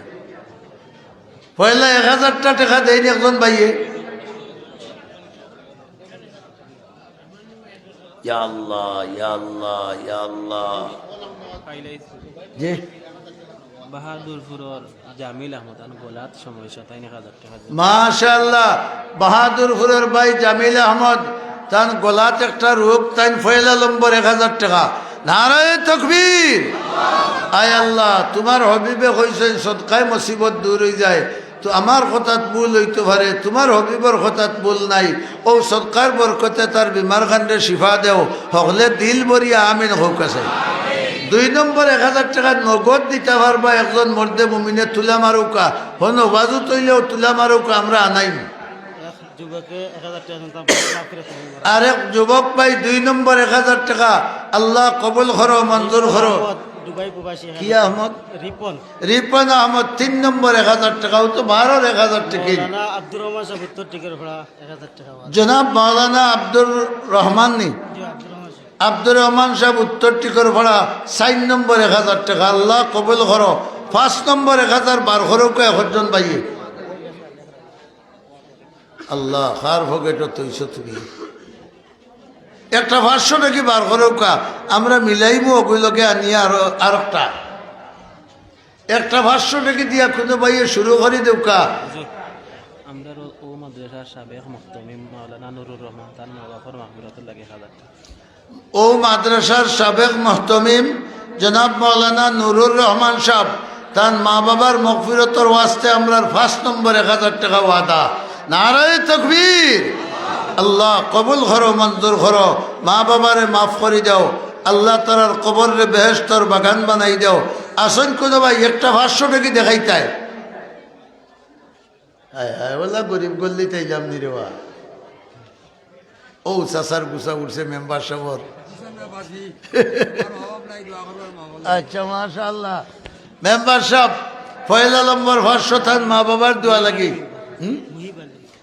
পয়লা এক হাজারটা টেকা দেইন একজন ভাইয়ে। ইয়া আল্লাহ, ইয়া আল্লাহ, ইয়া আল্লাহ। জি। বাহাদুরপুরর জামিল আহমদ, তান গলাত সমস্যা, তাইন এক হাজার টেকা দিন। মাশাআল্লাহ, বাহাদুরপুরর ভাই জামিল আহমদ, তান গলাত একটা রোগ, তাইন পয়লা নম্বর এক হাজার টেকা। নারায়ে তকবীর। আয় আল্লাহ, তুমার হাবিবে কইছইন সদকায় মুসিবত দূর অই যায়। তো আমার কথাত ভুল অইতো পারে, তুমার হাবিবর কথাত ভুল নাই। অউ সদকার বরকতে তার বিমারখানরে শিফা দেও। হকলে দিল ভরিয়া আমিন কউক্কা চাই। দুই নম্বর এক হাজার টেকা নগদ দিতা পারবা একজন মর্দে মুমিনে তুলা মারউক্কা। হনো বাজু তইলেও তুলা মারউক্কা, আমরা আনাইমু। এক যুবকে এক হাজার টেকা দিতাম, আরেক যুবক ভাই দুই নম্বর এক হাজার টেকা। আল্লাহ কবুল করো, মঞ্জুর করো। আহমদ, দুবাই প্রবাসী, কি আহমদ? রিপন। রিপন আহমদ তিন নম্বর এক হাজার টেকা, অউ তো বারোর এক হাজার টেকা। মাওলানা আব্দুর রহমান সাহেব উত্তর টিকের ভাড়া এক হাজার টেকা। জনাব মাওলানা আব্দুর রহমান নি? জি, আব্দুর রহমান সাহেব। আব্দুর রহমান সাহেব উত্তর টিকরপাড়া চাইর নম্বর এক হাজার টেকা, আল্লাহ কবুল করো। পাঁচ নম্বর এক হাজার বার করউক্কা একজন ভাইয়ে। আল্লাহ, কার পকেটো থইছো তুমি? একটা পাঁচশো টেকা বার করউক্কা, আমরা মিলাইমু অগুর লগে আনিয়া আরো, আরোকটা। একটা পাঁচশো টেকা দিয়া কুনু ভাইয়ে শুরু করি দেউক্কা। হুজুর, আমরার অউ মাদ্রাসার সাবেক মুহতমিম মাওলানা নুরুর রহমান, তান মা বাবার মাগফিরাতর লাগি এক হাজার টেকা। অউ মাদ্রাসার সাবেক মুহতমিম জনাব মাওলানা নুরুর রহমান সাহেব, তান মা বাবার মাগফিরাতর ওয়াস্তে আমরার পাঁচ নম্বর এক হাজার টেকা ওয়াদা। নারায়ে তকবীর। আল্লাহ কবুল করো, মঞ্জুর করো, মা বাবারে মাফ করি দেও, আল্লাহ তারার কবররে বেহেশতর বাগান বানাই দেও। আছইন কুনু ভাই একটা পাঁচশো টেকা দেখাইতায়? হায় হায়, অলা গরিব গল্লিত আইলাম নি রে বা। অউ চাচার গুছা উঠছে মেম্বার সাবর। আচ্ছা, মাশাআল্লাহ। মেম্বার সাব, পয়লা নম্বর পাঁচশো তান মা বাবার দোয়া লাগি। হুম?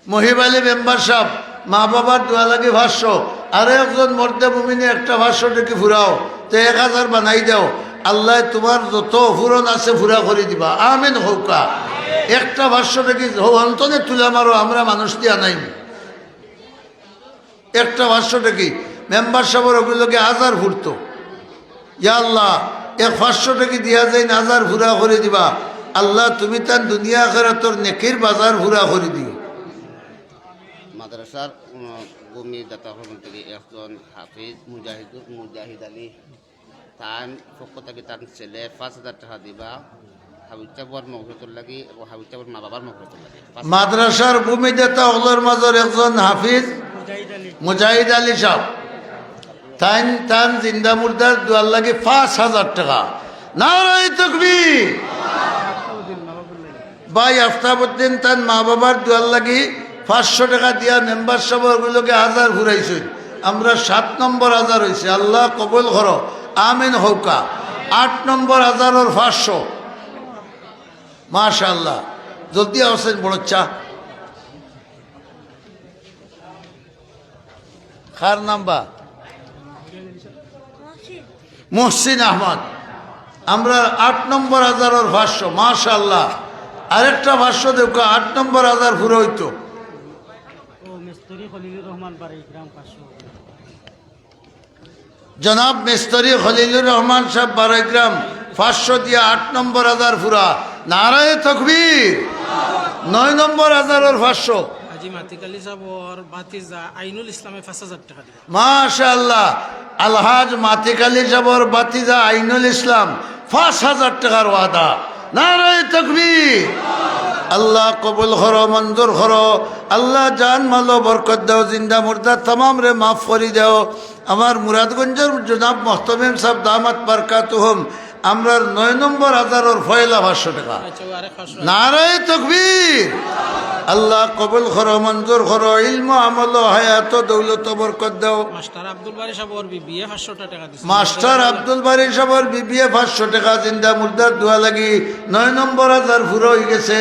মুহিব আলী মেম্বার সাব, মা বাবার দোয়া লাগি পাঁচশো। আরো একজন মর্দে মুমিনে একটা পাঁচশো টেকা ফুরাও, তে এক হাজার বানাই দেও। আল্লায় তুমার যত অফুরন আছে ফুরা করি দিবা। আমিন কউক্কা। একটা পাঁচশো টেকা হউ অন্তনে তুলা মারো, আমরা মানুষ দিয়া নাই। একটা পাঁচশো টেকা মেম্বার সাবর অগুর লগে হাজার ফুরতো। ইয়া আল্লাহ, এক পাঁচশো টেকা দিয়া যাইন, হাজার ফুরা করি দিবা। আল্লাহ, তুমি তান দুনিয়া আখেরাতর নেকির বাজার ফুরা করি দিও। মাদ্রাসার, উম, ভূমি দাতা হকল থাকি একজন হাফিজ মুজাহিদুর, মুজাহিদ আলী, তান পক্ষ থাকি তান ছেলে পাঁচ হাজার টেকা দিবা। হাবিব সাবর মাগফিরাতর লাগি এবং হাবিব সাবর মা বাবার মাগফিরাতর লাগি। পাঁচ মাদ্রাসার ভূমিদাতা অকলর মাজর একজন হাফিজ মুজাহিদ আলী সাব। তাইন তান জিন্দা মুর্দার দোয়ার লাগি পাঁচ হাজার টেকা। নারায়ে তাকবীর। ভাই আফতাবউদ্দিন তান মা বাবার দোয়ার লাগি পাঁচশো টেকা দিয়া মেম্বার সাবর অগুর লগে হাজার ফুরাইছইন। আমরার সাত নম্বর হাজার অইছে, আল্লাহ কবুল করো, আমিন কউক্কা। আট নম্বর হাজারর পাঁচশো। মাশাআল্লাহ, জলদি আছইন বড় চা। কার নাম বা? মুহসিন আহমদ। আমরার আট নম্বর হাজারর পাঁচশো, মাশাআল্লাহ। আরেকটা পাঁচশো দেউক্কা, আট নম্বর হাজার ফুরা অইতো। ও, মিস্ত্রি খলিলুর রহমান বাড়ি গ্রাম পাঁচশো। জনাব মিস্ত্রি খলিলুর রহমান সাব বারইগ্রাম পাঁচশো দিয়া আট নম্বর হাজার ফুরা। নারায়ে তাকবীর। নয় নম্বর হাজারর পাঁচশো। হাজি মাতিক আলী সাবর ভাতিজা আইনুল ইসলামে পাঁচ হাজার টেকা দিবা। মাশাআল্লাহ। আলহাজ মাতিক আলী সাবর ভাতিজা আইনুল ইসলাম পাঁচ হাজার টেকার ওয়াদা। নারায়ে তাকবীর। আল্লাহ কবুল করো, মঞ্জুর করো। আল্লাহ জান মালো বরকত দেও, জিন্দা মুর্দা তামামরে মাফ করি দেও। আমার মুরাদগঞ্জর জনাব মুহতমিম সাব দামাত বারকাতুহুম, আমরার নয় নম্বর হাজারর পয়লা পাঁচশো টেকা। আচ্ছা, ও আরেক পাঁচশো। নারায়ে তকবীর। আল্লাহ কবুল করো, মঞ্জুর করো, ইলমো আমলো হায়াতো দৌলতো বরকত দাও। মাস্টার আব্দুল বারী সাবর বিবিয়ে পাঁচশো টেকা দিছে। মাস্টার আব্দুল বারী সাবর বিবিয়ে পাঁচশো টেকা, জিন্দা মুর্দার দোয়া লাগি নয় নম্বর হাজার পুরা অইগেছে।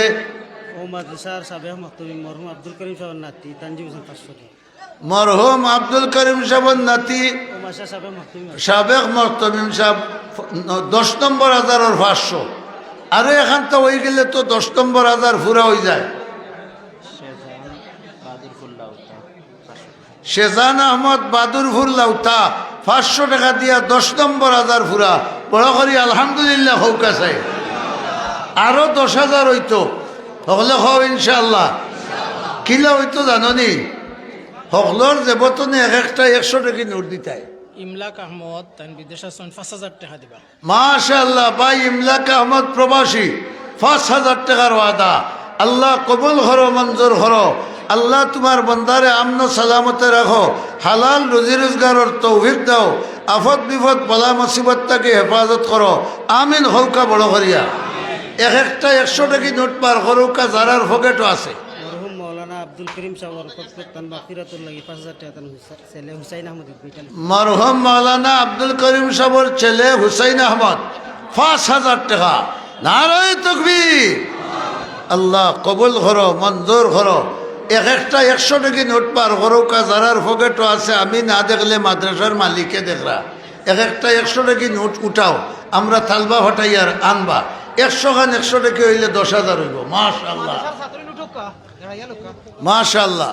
ও মাদ্রাসার সাবেক মুহতামিম মরহুম আব্দুল করিম সাবর নাতি তানজিম হোসেন পাঁচশো টেকা। মরহুম আব্দুল করিম সাবর নাতি, ও মাদ্রাসার সাবেক মুহতামিম। সাবেক মুহতামিম সাব, দশ নম্বর হাজারর পাঁচশো। আরো এখান তো অইগেলে তো দশ নম্বর হাজার পুরা অইযায়। শেজান বাহাদুর ফুল্লাউতা, পাঁচশো। শেজান আহমদ বাদুরপুর লাউতা, পাঁচশো টেকা দিয়া দশ নম্বর হাজার পুরা। বড় করি আলহামদুলিল্লাহ কউক্কা চাই। আরো দশ হাজার অইতো, হকলে কও ইনশাআল্লাহ। কিলা অইতো জানো নি? হকলর জেবো তনে এক একটা একশো টেকি নোট দিতায়। ইমলাক আহমদ, তাইন বিদেশ আছইন, পাঁচ হাজার টেকা দিবা। মাশাআল্লাহ, ভাই ইমলাক আহমদ প্রবাসী, পাঁচ হাজার টেকার ওয়াদা। আল্লাহ কবুল করো, মঞ্জুর করো। আল্লাহ তুমার বন্দারে আমন সালামতে রাখো, হালাল রুজি রোজগারর তৌফিক দাও, আফত বিপদ বালা মুসিবত থাকি হেফাজত করো। আমিন কউক্কা বড় করিয়া। এক একটা একশো টেকি নোট বার করউক্কা, যারার পকেটো আছে। মরহুম মাওলানা আব্দুল করিম সাবর পক্ষ তান মাগফিরাতর লাগি পাঁচ হাজার টেকা তান হুসা-, ছেলে হুসাইন আহমদ ইকবাল। মরহুম মাওলানা আব্দুল করিম সাবর ছেলে হুসাইন আহমদ, পাঁচ হাজার টেকা। নারায়ে তকবীর। আল্লাহ কবুল করো, মঞ্জুর করো। এক একটা একশো টেকি নোট বার করউক্কা, যারার পকেটো আছে, আমি না দেখলে মাদ্রাসার মালিকে দেখরা। এক একটা একশো টেকি নোট উঠাও, আমরা তালবা ফাটাইয়ার আনবা। একশো খান একশো টেকি অইলে দশ হাজার অইবো। মাশাআল্লাহ। মাশাআল্লাহ।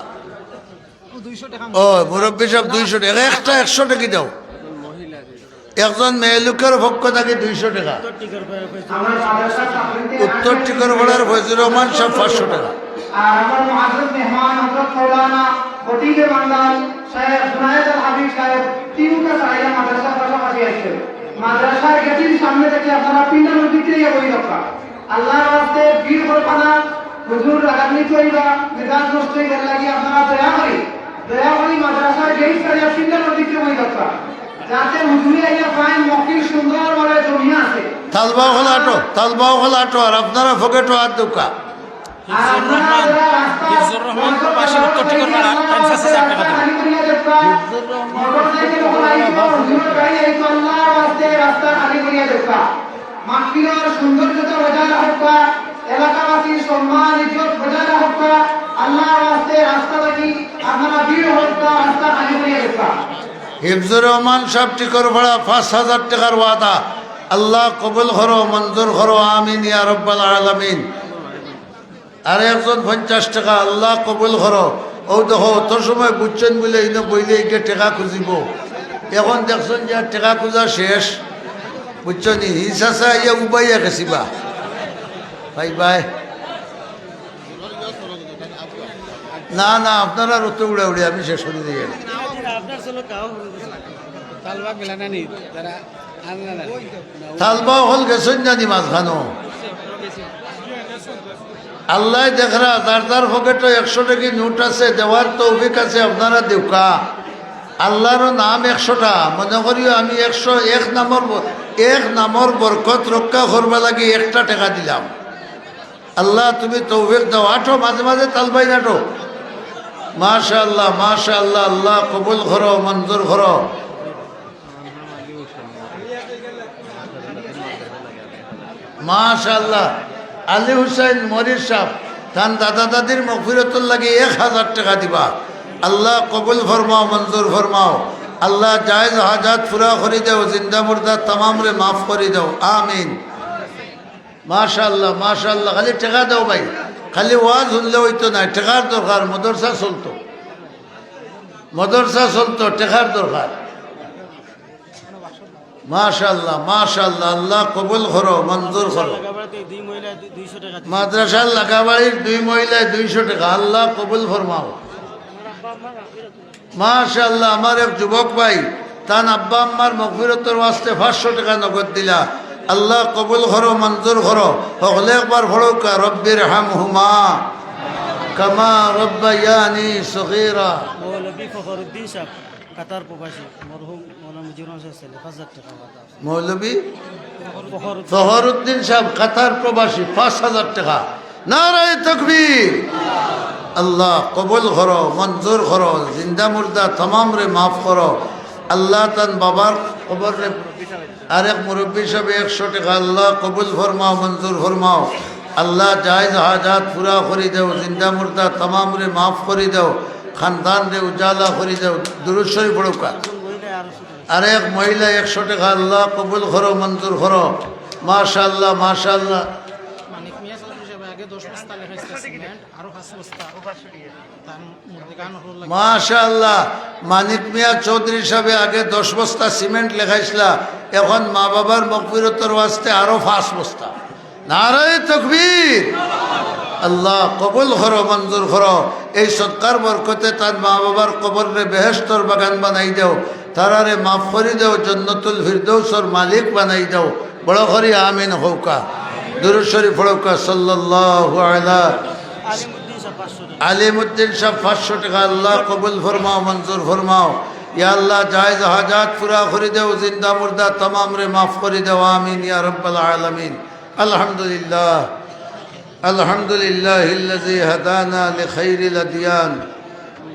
ও, মুরব্বি সাব, দুইশো টেকা। এক একটা একশো টেকি দেও। একজন মেয়ে লোকর পক্ষ থাকি দুইশো টেকা। উত্তর টিকরপাড়ার ফয়জুর রহমান সাব পাঁচশো টেকা। আর আমার মুআজ্জাজ মেহমান হযরত মাওলানা খতিবে বাংলার শেখ জুনায়েদ আল হাবিব সাহেব তিনটা সাইয়া মাদ্রাসার পাশাপাশি আইছইন। মাদ্রাসার গেটের সামনে থাকি আপনারা পিন্ডা নদীতে ইয়া বই দরকার। আল্লাহর ওয়াস্তে ভিড় করবা না, হুজুর রাগান্বিত অইবা, মেজাজ নষ্ট অইবার লাগি আপনারা দয়া করি, দয়া করি মাদ্রাসার গেট ছাড়িয়া পিন্ডা নদীতে বই দরকার। যাতে হুজুরে আইয়া পাইন মহফিল সুন্দর ভাবে জমিয়া আছে। তালবা অকল আটো, তালবা অকল আটো, আর আপনারা পকেটো আত দেউক্কা। হিফজুর রহমান, হিফজুর রহমান প্রবাসী উত্তর টিকরপাড়া, তাইন পাঁচ হাজার টেকা দিবা। মোটরসাইকেল অকল আইবা, হুজুরর গাড়ি আইবা, আল্লাহর ওয়াস্তে রাস্তা খালি করিয়া দেউক্কা। মাহফিলর সৌন্দর্যতা বজায় রাখউক্কা, এলাকাবাসীর সম্মান ইজ্জত বজায় রাখউক্কা, আল্লাহর ওয়াস্তে রাস্তা থাকি আপনারা ভিড় অউক্কা, রাস্তা খালি করিয়া দেউক্কা। হিফজুর রহমান সাব টিকরপাড়া পাঁচ হাজার টেকার ওয়াদা, আল্লাহ কবুল করো, মঞ্জুর করো, আমিন ইয়া রব্বাল আলামিন। আর একজন পঞ্চাশ টেকা, আল্লাহ কবুল করো। অউ দেখো, অত সময় বুঝছইন বুলে ইনো বইলে ইগে টেকা খুজিবো। এখন দেখছইন যে আর টেকা খুজা শেষ, বুঝছো নি? হি চাচা ইয়া উবাইয়া গেছিবা। ভাই ভাই। না, না, আপনারা অত উড়াউড়ি, আমি শেষ করি দিই। তালবা অকল গেছইন জানি মাঝখানো। আল্লায় দেখরা, যার যার পকেটো একশো টেকি নোট আছে, দেওয়ার তৌফিক আছে, আপনারা দেউক্কা। আল্লার নাম একশোটা, মনে করিও আমি একশো এক নামর ব-, এক নামর বরকত রক্ষা করবার লাগি একটা টেকা দিলাম। আল্লাহ, তুমি তৌফিক দাও। আটো, মাঝে মাঝে তালবাইন আটো। মাশাআল্লাহ, মাশাআল্লাহ, আল্লাহ কবুল করো, মঞ্জুর করো। মাশাআল্লাহ, আলী হুসাইন মরির সাব, তান দাদা দাদির মগফিরতর লাগি এক হাজার টেকা দিবা। আল্লাহ কবুল ফরমাও, মঞ্জুর ফরমাও। আল্লাহ জায়েজ হাজাত পুরা করি দেও, জিন্দা মুর্দা তামামরে মাফ করি দেও। আমিন। মাশাআল্লাহ, মাশাআল্লাহ। খালি টেকা দেও ভাই, খালি ওয়াজ হুনলে অইতো নায়, টেকার দরকার। মাদ্রাসা চলতো, মাদ্রাসা চলতো, টেকার দরকার। মাশাআল্লাহ, মাশাআল্লাহ, আল্লাহ কবুল করো, মঞ্জুর করো। মাদ্রাসার লাগাবাড়ির দুই মহিলায় দুইশো টেকা, আল্লাহ কবুল ফরমাও। মাশাআল্লাহ, আমার এক যুবক ভাই, তান আব্বা আম্মার মগফিরতর ওয়াস্তে পাঁচশো টেকা নগদ দিলা। আল্লাহ কবুল করো, মঞ্জুর করো। হকলে একবার পড়উক্কা, রব্বির হামহুমা কামা রব্বায়ানি সগীরা। মৌলভী ফখরুদ্দিন সাব। কাতার প্রবাসী মরহুম মৌলানা মুজিবুর রহমান সাহেব ছেলে পাঁচ হাজার টাকা বাধা আছে। মৌলভী ফখর ফখরুদ্দিন সাহেব কাতার প্রবাসী পাঁচ হাজার টাকা। নারায়ে তকবীর। আল্লাহ কবুল করো, মঞ্জুর করো, জিন্দা মুর্দা তামামরে মাফ করো। আল্লাহ তান বাবার কবররে, আরেক মুরব্বী সাহেব একশো টাকা, আল্লাহ কবুল ফরমাও, মঞ্জুর ফরমাও। আল্লাহ জায়েজ হাজাত পুরা করি দেও, জিন্দা মুর্দা তামামরে মাফ করি দেও, খানদানরে উজালা করি দেও। দুরূদ শরীফ পড়ুক্কা। আরেক মহিলা একশো টাকা, আল্লাহ কবুল করো, মঞ্জুর করো। মাশাআল্লাহ, মাশাআল্লাহ। মানিক মিয়া চৌধুরী সাহেব আগে দশ বস্তা লেখাইছিল সিমেন্ট, আরো পাঁচ বস্তা। তার মুর্দি গান হলো লাগে। মাশাআল্লাহ, মানিক মিয়া চৌধুরী সাহেব আগে দশ বস্তা সিমেন্ট লেখাইছিলা, এখন মা বাবার মগফিরতর ওয়াস্তে আরো পাঁচ বস্তা। নারায়ে তকবীর। আল্লাহ কবুল করো, মঞ্জুর করো। এই সদকার বরকতে তার মা বাবার কবররে বেহেশতর বাগান বানাই দেও, তারারে মাফ করি দেও, জন্নতুল ফিরদৌসর মালিক বানাই দেও। বড় করি আমিন কউক্কা। দুরূদ শরীফ পড়ুক্কা, সাল্লাল্লাহু আলা আলিমুদ্দিন সাহেব পাঁচশো টাকা। আলিমুদ্দিন সাহেব পাঁচশো টাকা, আল্লাহ কবুল ফরমাও, মঞ্জুর ফরমাও। ইয়া আল্লাহ, জায়েজ হাজাত পুরা করি দেও, জিন্দা মুর্দা তামামরে মাফ করি দেও। আমিন ইয়া রাব্বাল আলামিন। আলহামদুলিল্লাহ। الحمد لله الذي هدانا لخير الأديان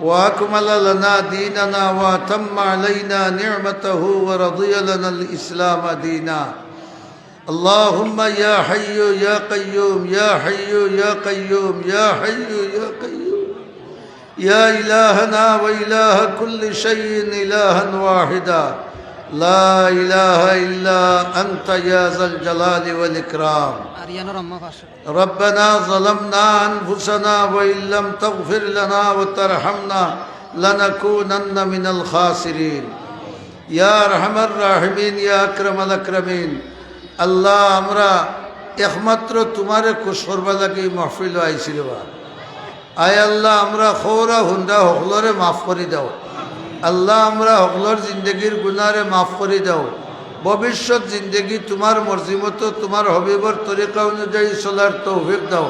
وأكمل لنا ديننا وأتم علينا نعمته ورضي لنا الإسلام دينا. اللهم يا حي يا قيوم، يا حي يا قيوم، يا حي يا قيوم. يا إلهنا وإله كل شيء إلها واحدا، لا إله إلا أنت يا ذا الجلال والإكرام. আরিয়ানোর আম্মা পাঁচশো। ربنا ظلمنا أنفسنا وإن لم تغفر لنا وترحمنا لنكونن من الخاسرين. يا أرحم الراحمين، يا أكرم الأكرمين. আল্লাহ, আমরা একমাত্র তুমারে খুশ করবার লাগি মহফিলো আইছি রে বা। আয় আল্লাহ, আমরা খৌরা হুন্ডা হকলরে মাফ করি দেও। আল্লাহ, আমরা হকলর জিন্দেগির গুনারে মাফ করি দেও। ভবিষ্যৎ জিন্দেগি তুমার মর্জি মতো, তুমার হবিবর তরিকা অনুযায়ী চলার তৌফিক দেও।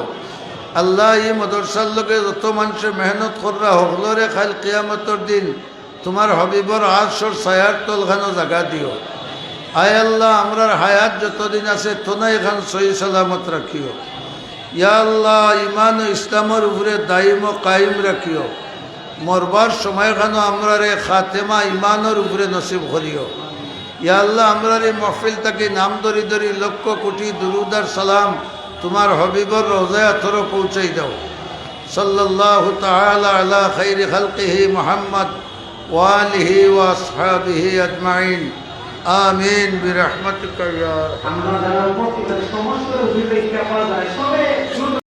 আল্লাহ, ই মাদ্রাসার লগে যত মানষে মেহনত কররা হকলরে কাইল কিয়ামতর দিন তুমার হবিবর আরশর ছায়ার তলখানো জাগা দিও। আয় আল্লাহ, আমরার হায়াত যতদিন আছে, তনাইখান সহি সালামত রাখিও। ইয়া আল্লাহ, ইমান ও ইসলামর উপরে দাইম ও কায়েম রাখিও। মরবার সময়খানো আমরারে খাতেমা ইমানর উপরে নসিব করিও। ইয়া আল্লাহ, আমরার ই মহফিল থাকি নাম ধরি ধরি লক্ষ কোটি দুরুদ আর সালাম তুমার হবিবর রওজায় আতহরো পৌঁছাই দাও। সাল্লাল্লাহু তাআলা আলা খাইরি খালকিহি মুহাম্মদ ওয়া আলিহি ওয়া আসহাবিহি আজমাইন। আমিন বিরহমাতিকা ইয়া আরহামার আমরা যারা উপস্থিত আছি, সমস্ত রোগীদের ইচ্ছা করা যায়, সবে